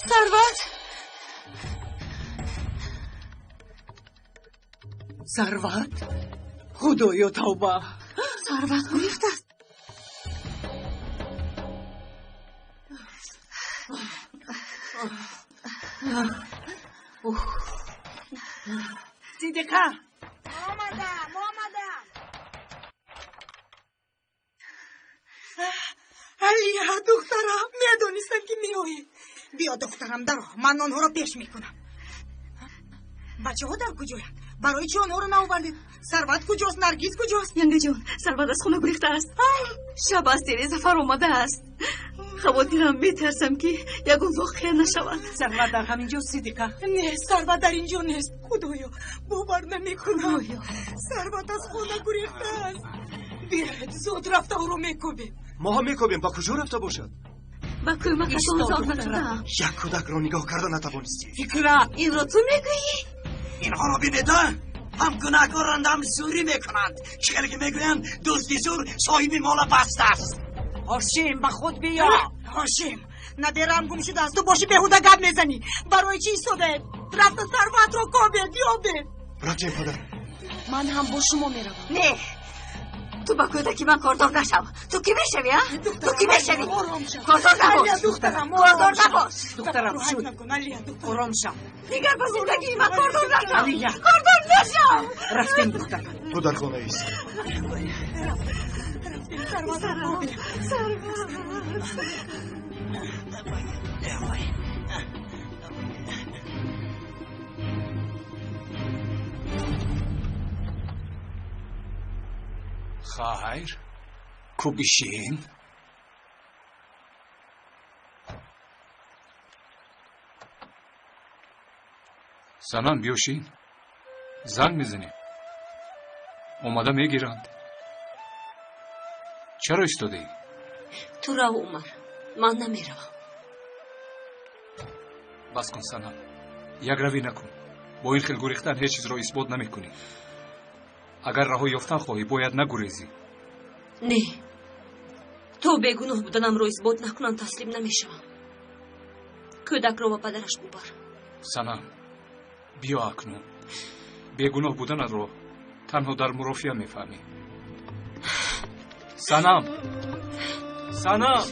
Сарват! Сарват? Худоё тавба! Сарват гурехтааст. Сидиқа! Омадам, омадам. Алия, духтарам, медонистам ки меоӣ. Биё, духтарам, даро, ман онҳоро пеш мекунам. Бачаҳо дар куҷоянд? Барои чӣ онҳоро наовардед? Сарват куҷост? Наргиз куҷост? Янгаҷон, Сарват аз хона гурехтааст. Шаб аз тереза фаромадааст. Хавотирам, метарсам ки ягон воқеа нашавад. Сарват дар ҳамин ҷо, Сидиқа? Не, Сарват дар ин ҷо нест. Худоё, бовар намекунам. Сарват аз хона гурехтааст. Биравед, зуд рафта ӯро мекӯбем. Мо ҳам мекӯбем. Ба куҷо рафта бошад? Ба кӯмакатон зор нашудаам. Як кӯдакро нигоҳ карда натавонистӣ. Фикрат, инро ту мегӯӣ? Инҳоро бинед, ҳам гунаҳкоранд, ҳам зӯрӣ мекунанд. Чӣ хеле ки мегӯянд, дузди зӯр соҳиби мола паст аст. Ҳошим, ба худ биё. Ҳошим, набераам гум шудааст. Ту боши беҳуда гап мезанӣ. Барои чӣ истодаед? Рафта Сарватро кобед, ёбед. Рафтем, падар. Ман ҳам бо шумо меравам. Не, ту ба кӯдаки ман кордор нашав. Ту кӣ мешавӣ, а? Ту кӣ мешавӣ? Кордор набош. Кордор набош. Духтарам, шуд. Ором шав. Дигар ба зиндагии ман кордор нашав. Алия. Кордор нашав. Рафтем, духтарам. Ту дар хона ист. Сарват, Сарват. Хайр, ку бишин. Санам, биёшин. Занг мезанем. Омада мегиранд. Чаро истодаӣ? Ту рав, Умар, ман намеравам. Бас кун, Санам, якравӣ накун. Бо ин хел гурехтан ҳеҷ чизро исбот намекунӣ. Агар раҳо ёфтан хоҳӣ, бояд нагурезӣ. Не, то бегуноҳ буданамро исбот накунам, таслим намешавам. Кӯдакро ба падараш бубар. Санам, биё акнун. Бегуноҳ буданатро танҳо дар мурофиа мефаҳмӣ. Санам, Санам!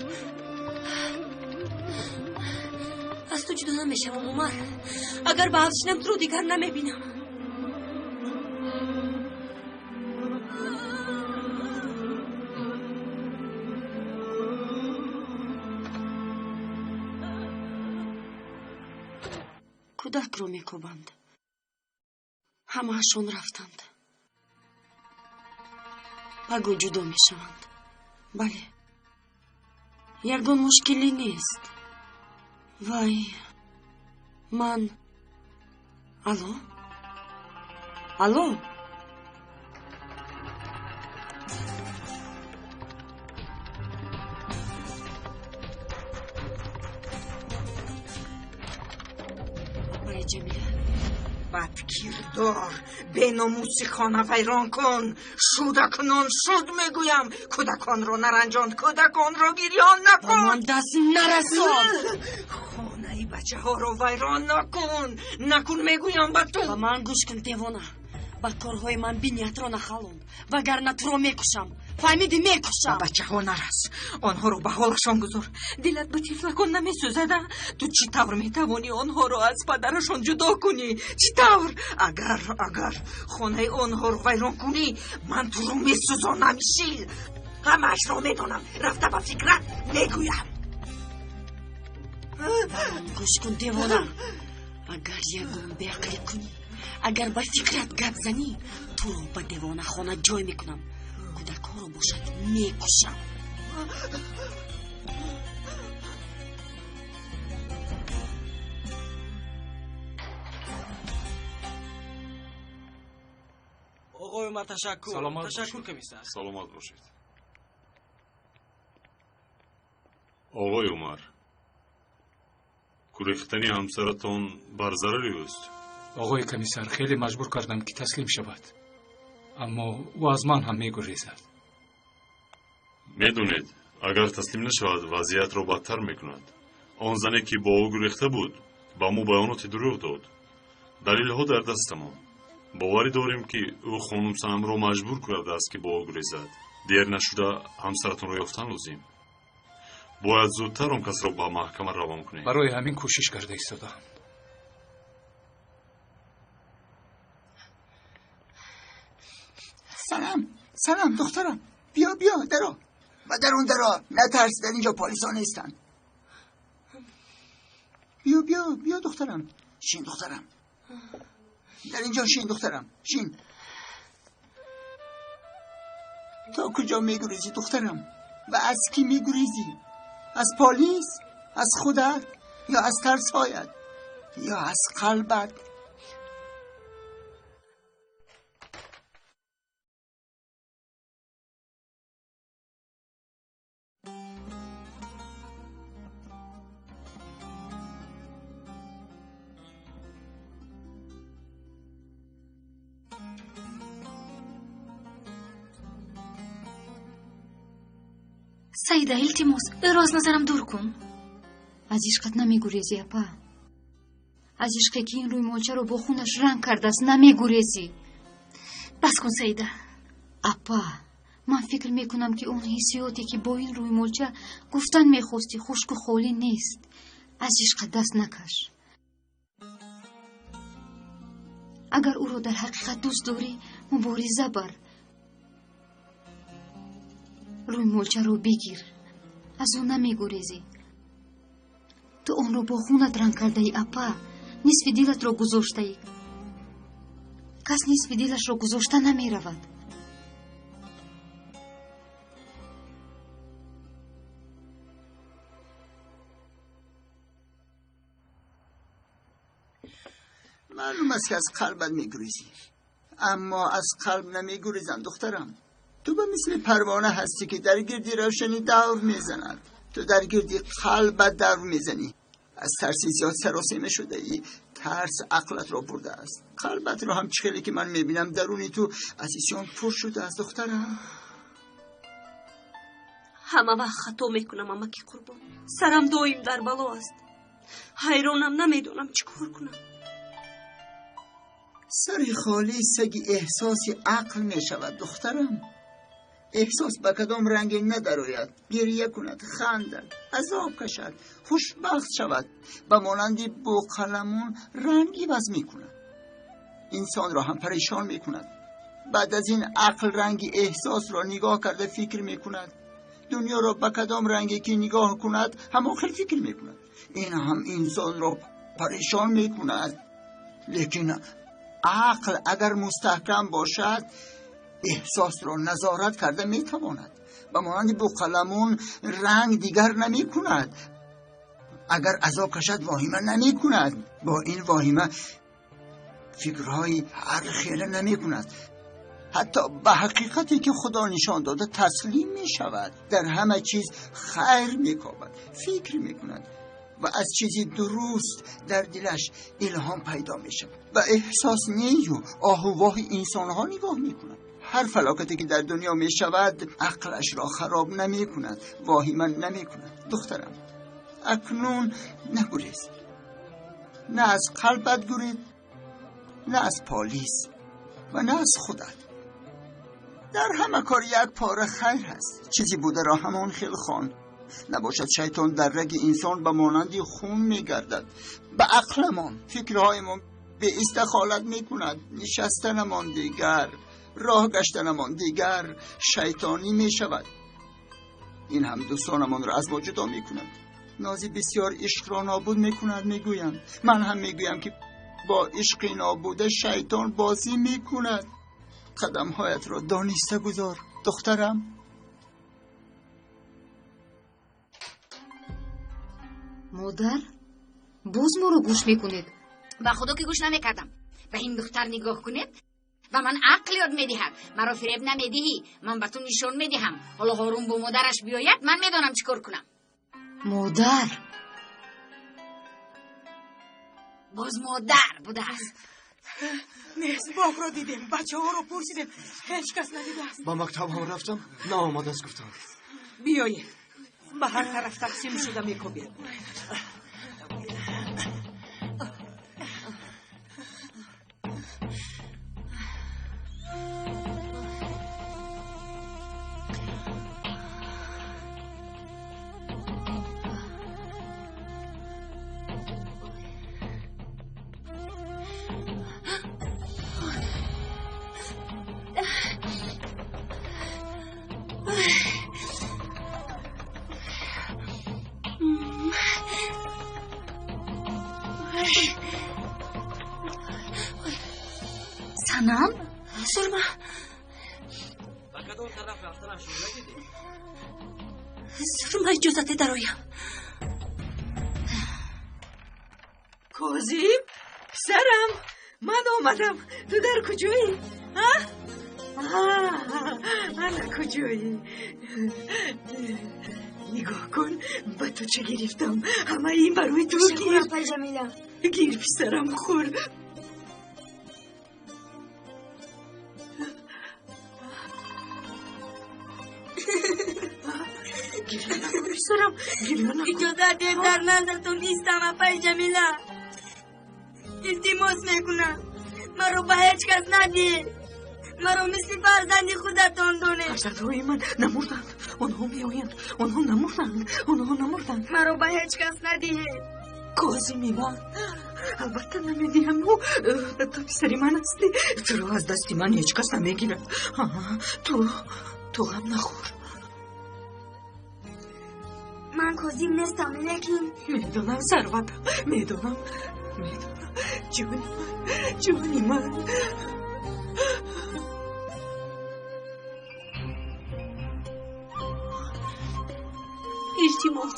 Аз ту ҷудо намешавам, Умар. Агар ба ҳавз шинам, туро дигар намебинам. Кӯдакро мекӯбанд. Ҳамаашон рафтанд. Паго ҷудо мешаванд. Бале, ягон мушкилӣ нест. Вай, ман. Алло, алло. Апаи Ҷамила. Бадкирдор, беномуси хона вайрон кун. Шуд акнун, шуд мегӯям. Кӯдаконро наранҷон, кӯдаконро гирён накун. Ба ман даст нарасон. Хонаи бачаҳоро вайрон накун. Накун мегӯям ба ту. Ба ман гӯш кун, девона. Ба корҳои ман биниятро нахалон, вагарна туро мекушам. Фаҳмидӣ, мекушам. Ба бачаҳо нарас, онҳоро ба ҳолашон гузор. Дилат ба тифлакон намесӯзад? Ту чӣ тавр метавонӣ онҳоро аз падарашон ҷудо кунӣ? Чӣ тавр? Агар хонаи онҳоро вайрон кунӣ, ман туро месӯзонам. Шил, ҳамаашро медонам. Рафта ба фикрат мегӯям. Гӯш кун, девона. Агар ягон беақлӣ кунӣ, агар ба фикрат гап занӣ, туро ба девонахона ҷой мекунам. Кӯдакҳоро бошад мекушам. Оғои Умар, ташаккур. Саломат. Ташаккур, комиссар. Саломат бошед. Оғои Умар, гурехтани ҳамсаратон бар зарари ӯст. Оғои комиссар, хеле маҷбур кардам, ки таслим шавад, аммо ӯ аз ман ҳам мегурезад. Медонед, агар таслим нашавад, вазъиятро бадтар мекунад. Он зане, ки бо ӯ гурехта буд, ба мо баёноти дурӯғ дод. Далелҳо дар дастамон. Боварӣ дорем, ки ӯ хонум Санамро маҷбур кардааст, ки бо ӯ гурезад. Дер нашуда ҳамсаратонро ёфтан лозим. Бояд зудтар он касро ба маҳкама равон кунем. Барои ҳамин кӯшиш карда истодаам. Санам, Санам, духтарам, биё, биё, даро. Ба дарун даро, натарс, дар инҷо полисо нестанд. Биё, биё, биё, духтарам. Шин, духтарам. Дар инҷо шин, духтарам, шин. То куҷо мегурезӣ, духтарам? Ва аз кӣ мегурезӣ? Аз полис? Аз худат? Ё аз тарсҳоят? Ё аз қалбат? Саида, илтимос, ӯро аз назарам дур кун. Аз ишқат намегурезӣ, апа. Аз ишқе, ки ин рӯймолчаро бо хунаш ранг кардааст, намегурезӣ. Бас кун, Саида. Апа, ман фикр мекунам, ки он ҳиссиёте, ки бо ин рӯймолча гуфтан мехостӣ, хушку холӣ нест. Аз ишқат даст накаш. Агар ӯро дар ҳақиқат дӯст дорӣ, мубориза бар. Рӯймолчаро бигир, аз он намегурезӣ. Ту онро бо хунат ранг кардаӣ, апа. Нисфи дилатро гузоштаӣ. Кас нисфи дилашро гузошта намеравад. Маълум аст, ки аз қалбат мегурезӣ, аммо аз қалб намегурезам, духтарам. Ту ба мисли парвона ҳастӣ, ки дар гирди равшанӣ давр мезанад. Ту дар гирди қалбат давр мезанӣ. Аз тарси зиёд саросема шудаӣ. Тарс ақлат ро бурдааст, қалбатро ҳам. Чӣ хеле ки ман мебинам, даруни ту аз исён пур шудааст, духтарам. Ҳама вақт хато мекунам, амаки Қурбон. Сарам доим дар бало аст. Ҳайронам, намедонам чӣ кор кунам. Сари холӣ саги эҳсоси ақл мешавад, духтарам. Эҳсос ба кадом ранге надарояд, гирья кунад, хандад, азоб кашад, хушбахт шавад, ба монанди бӯқаламун ранг иваз мекунад, инсонро ҳам парешон мекунад. Баъд аз ин ақл ранги эҳсосро нигоҳ карда фикр мекунад. Дунёро ба кадом ранге ки нигоҳ кунад, ҳамон хел фикр мекунад. Ин ҳам инсонро парешон мекунад. Лекин ақл агар мустаҳкам бошад, эҳсосро назорат карда метавонад. Ба монанди бӯқаламун ранг дигар намекунад. Агар азоб кашад, воҳима намекунад. Бо ин воҳима фикрҳои ҳар хела намекунад. Ҳатто ба ҳақиқате ки Худо нишон дода таслим мешавад. Дар ҳама чиз хайр мекобад, фикр мекунад ва аз чизи дуруст дар дилаш илҳом пайдо мешавад. Ба эҳсос нею оҳу воҳи инсонҳо нигоҳ мекунад. Ҳар фалокате ки дар дунё мешавад, ақлашро хароб намекунад, воҳима намекунад. Духтарам, акнун нагурез. На аз қалбат гурез, на аз полис ва на аз худат. Дар ҳама кор як пора хайр ҳаст. Чизи бударо ҳамон хел хон. Набошад, шайтон дар раги инсон ба монанди хун мегардад. Ба ақламон, фикрҳоямон беистихолат мекунад. Нишастанамон дигар, роҳ гаштанамон дигар шайтонӣ мешавад. Ин ҳам дӯстонамонро аз мо ҷудо мекунад. Нози бисёр ишқро нобуд мекунад, мегӯянд. Ман ҳам мегӯям ки бо ишқи нобуда шайтон бозӣ мекунад. Қадамҳоятро дониста гузор, духтарам. Модар, боз моро гӯш мекунед? Ба худо ки гӯш намекардам. Ба ин духтар нигоҳ кунед, ба ман ақл ёд медиҳад. Маро фиреб намедиҳӣ, ман ба ту нишон медиҳам. Ҳоло Ҳорун бо модараш биёяд, ман медонам чӣ кор кунам. Модар, боз модар будааст. Нест, боғро дидем, бачаҳоро пурсидем, ҳеҷ кас надидааст. Ба мактаб ҳам рафтам, наомадааст, гуфтам. Биёед, ба ҳар тараф тақсим шуда мекобем. Санам? Сурма. Ба кадом тараф рафтанашро надидед? Сурма, иҷозате дароям. Козим, писарам, ман омадам. Ту дар куҷоӣ? Ана куҷоӣ? Нигоҳ кун, ба ту чӣ гирифтам. Ҳамаи ин барои ту. Гир, апай Ҷамила. Гир, писарам, хӯр. Гиря накун, писарам, гиря накун. Иҷозат диҳед, дар наздатон истам, апай Ҷамила. Илтимос мекунам, маро ба ҳеҷ кас надиҳед. Маро мисли фарзанди худатон донед. Фарзандҳои ман намурданд. Онҳо меоянд. Онҳо намурданд. Онҳо намурданд. Маро ба ҳеҷ кас надиҳед. Козими ман, албатта намедиҳам. Ту писари ман ҳастӣ. Туро аз дасти ман ҳеҷ кас намегирад. Ту ғам нахӯр. Ман Козим нестам, лекин медонам, сарватам, медонам, медонам. Ҷони ман, ҷони ман. Илтимос.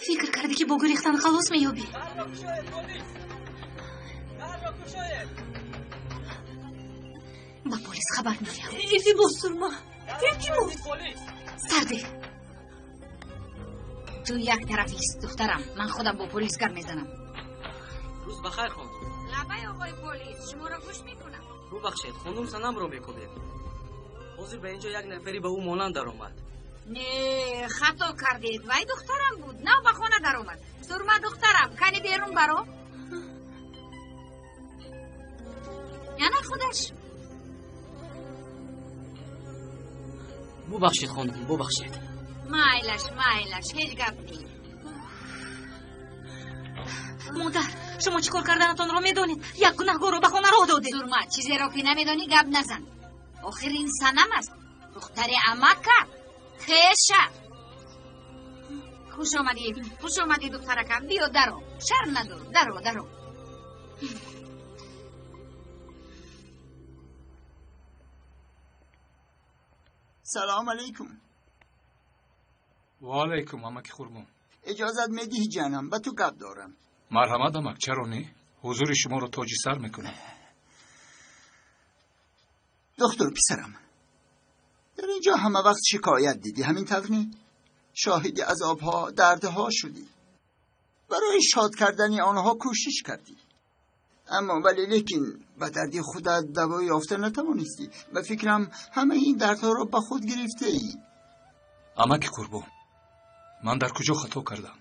Фикр кардӣ ки бо гурехтан халос меёбӣ? Ба полис хабар медиҳам. Илтимос, Сурма, илтимос. Сарде, ту як тараф ист, духтарам. Ман худам бо полис гап мезанам. Рӯз бахайр, хонум. Лабай, оқои полис, шуморо гӯш мекунам. Бубахшед, хонум Санамро мекобед. Ҳозир ба инҷо як нафаре ба ӯ монанд даромад. Не, хато кардед. Вай духтарам буд, нав ба хона даромад. Сурма, духтарам, кани берун баро. Яна худаш. Бубахшед, хонум, бубахшед. Майлаш, майлаш, ҳеҷ гап не. Модар, шумо чӣ кор карданатонро медонед? Як гунаҳгорро ба хона роҳ додед. Сурма, чизеро ки намедонӣ гап назан. Охир ин Санам аст, духтари амака, хеша. Хуш омадӣ, хуш омадӣ, духтаракам. Биё, даро, шарм надор, даро, даро. Салом алейкум. Ва алайкум, амаки Қурбон. Иҷозат медиҳӣ, ҷанам, ба ту гап дорам. Марҳамат, амак, чаро не? Ҳузури шуморо тоҷи сар мекунам. Духтур писарам, дар инҷо ҳама вақт шикоят дидӣ, ҳамин тавр не? Шоҳиди азобҳо, дардҳо шудӣ. Барои шод кардани онҳо кӯшиш кардӣ. Аммо вале лекин ба дарди худат даво ёфта натавонистӣ. Ба фикрам ҳамаи ин дардҳоро ба худ гирифтаӣ. Амаки Қурбон, ман дар куҷо хато кардам?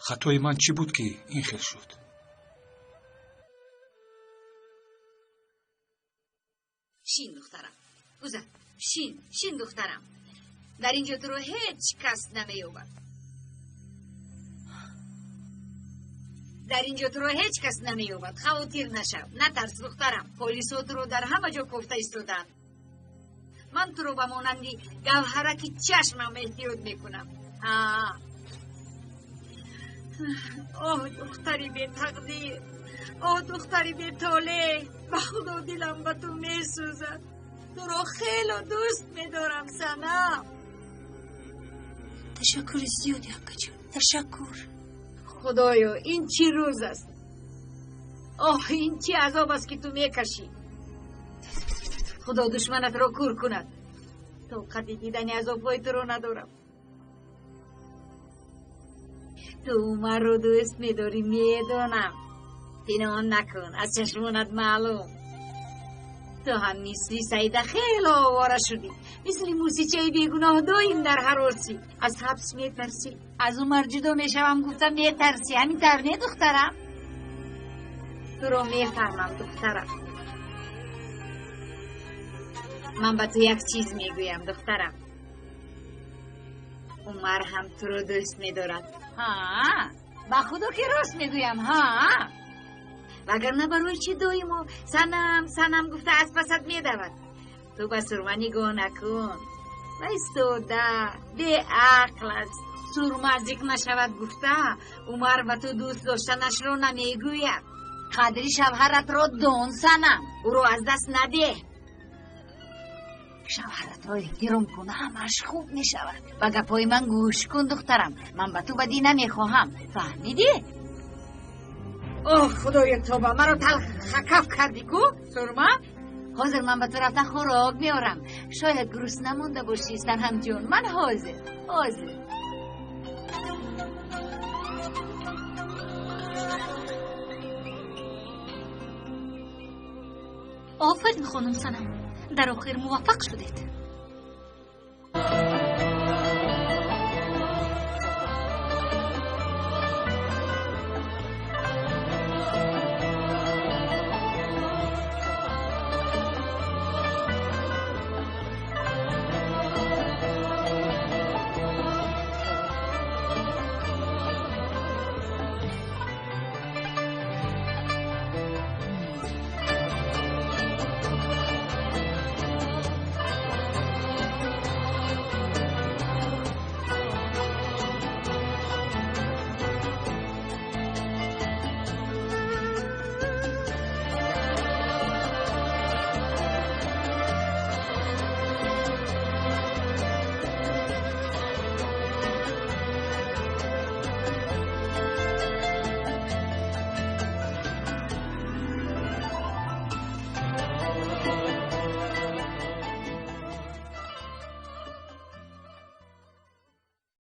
Хатои ман чӣ буд, ки ин хел шуд? Шин, духтарам, гузар, шин, шин, духтарам. Дар инҷо туро ҳеҷ кас намеёбад. Дар инҷо туро ҳеҷ кас намеёбад. Хавотир нашав, натарс, духтарам. Полисҳо туро дар ҳама ҷо кофта истодаанд. Ман туро ба монанди гавҳараки чашмам эҳтиёт мекунам. Оҳ, духтари бетақдир, оҳ, духтари бетолеъ, ба худо дилам ба ту месӯзад. Туро хело дӯст медорам, Санам. Ташаккури зиёд, акаҷон, ташаккур. Худоё, ин чӣ рӯз аст? Оҳ, ин чӣ азоб аст, ки ту мекашӣ. Худо душманатро кур кунад. Тоқати дидани азобҳои туро надорам. Ту Умарро дӯст медорӣ, медонам. Пинҳон накун, аз чашмонат маълум. Ту ҳам мисли Саида хело овора шудӣ. Мисли мусичаи бегуноҳ доим дар ҳаросӣ. Аз ҳабс метарсӣ, аз Умар ҷудо мешавам гуфта метарсӣ. Ҳамин тавр не, духтарам? Туро мефаҳмам, духтарам. Ман ба ту як чиз мегӯям, духтарам. Умар ҳам туро дӯст медорад. Ҳа, ба худо ки рост мегӯям, ҳа. Вагарна барои чӣ доимо Санам, Санам гуфта аз пасат медавад? Ту ба Сурма нигоҳ накун. Вай сода, беақл аст. Сурма зиқ нашавад гуфта, Умар ба ту дӯст доштанашро намегӯяд. Қадри шавҳаратро дон, Санам, ӯро аз даст надеҳ. Шавҳаратро эҳтиром кун, ҳамааш хуб мешавад. Ба гапҳои ман гӯш кун, духтарам. Ман ба ту бадӣ намехоҳам, фаҳмидӣ? Оҳ, худоё, тоба, маро талхакаф кардӣ ку, Сурма. Ҳозир ман ба ту рафта хӯрок меорам. Шояд гурусна монда бошӣ, Санамҷон. Ман ҳозир, ҳозир. Офарин, хонум Санам, дар охир муваффақ шудед.